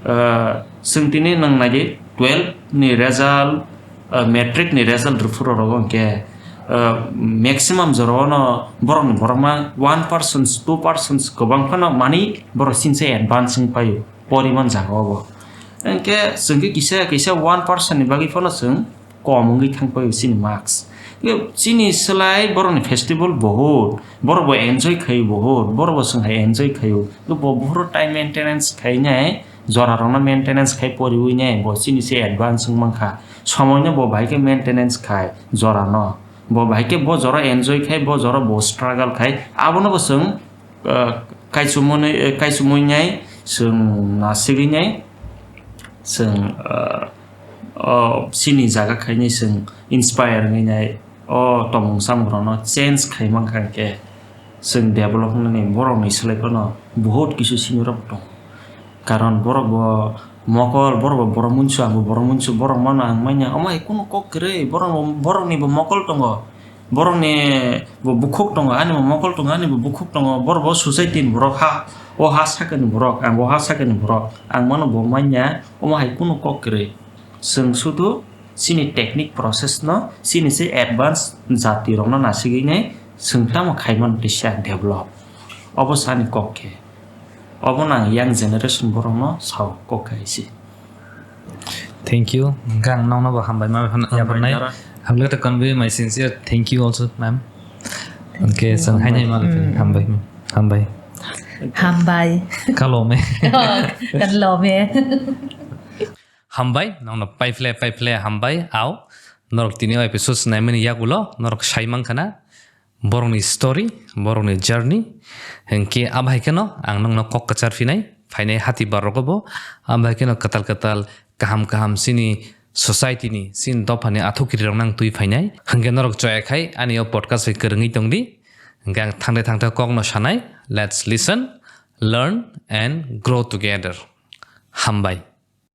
Ah, chwng tini nwng nai di twelve ni result, ah, matric ni result rwphuru rogo hwnkhe, ah, maximum jorao no borok ni borok ma one percent, two percent kwbang phano mani borok chini sai advance wng paio poriman jaga o bo. Hwnkhe chwng khe kisa kisa one percent ni bagwi phano chwng kom wngwi thang paio chini marks. Chini slai borokni festival bohut, borok bo enjoy khaio bohut, borok bo chwng hai enjoy khaio. Bo buphuru time maintenance khainai, jora rokno maintenance khai poriwi nai, bo chini se advance wng mankha. Somoino bo bahai khe maintenance khai jora no. Bo bahai khe bo jora enjoy khai, bo jora bo struggle khai. Abono bo chwng ah, kaisumuni, eh, kaisumui nai, chwng nasigwi nai, chwng, ah, o chini jaga khainai chwng inspire wngwi nai, o tongmung samung rokno change khai mankha hwnkhe chwng develop wngnani borokni slai phano buhut kisu simi rok tongo. Karon borok bo mokol, borok bo borok munsu, ang bo borok munsu, borok mano ang manya, omo hai kunu kok kwrwi, borok, borokni bo mokol tongo. Borokni bo bukhuk tongo, ani bo mokol tongo, ani bo bukhuk tongo, borok bo society ni borok ha, o ha sakani borok, ang bo ha sakani borok, ang mano bo manya, omo hai kunu kok kwrwi. Chwng sudu chini technique process no, chini se advance jati rokno nasigwi nai, chwng tamo khaimani tisa develop. Obo sani kok khe. Obo nang young generation borokno sao kok khe hai se. Thank you. Hwnkhe ang nokno bo hambai ma phano Hambai yapharnai. Dara. I would like to convey my sincere thank you also, ma'am. Hwnkhe you. Chwng hainai ma phano Mm. Hambai, hambai. Hambai. Kalome. Kalome. Hambai, nokno paiphle, paiphle hambai, au. Norok tini o episode naimani yagulo, norok sai mankha na. Borokni story, borokni journey. Hwnkhe abo hai kheno ang nokno kok kwchar phinai, phainai hati bar rogo bo. Abo hai kheno kwtal kwtal kaham kaham chini society ni, chini dopha ni athukiri rok nang twi phainai. Hwnkhe norok choya khai ani o podcast bai kwrwngwi tongdi. Hwnkhe ang thangde thangde kok no sanai. Let's listen, learn and grow together. Hambai.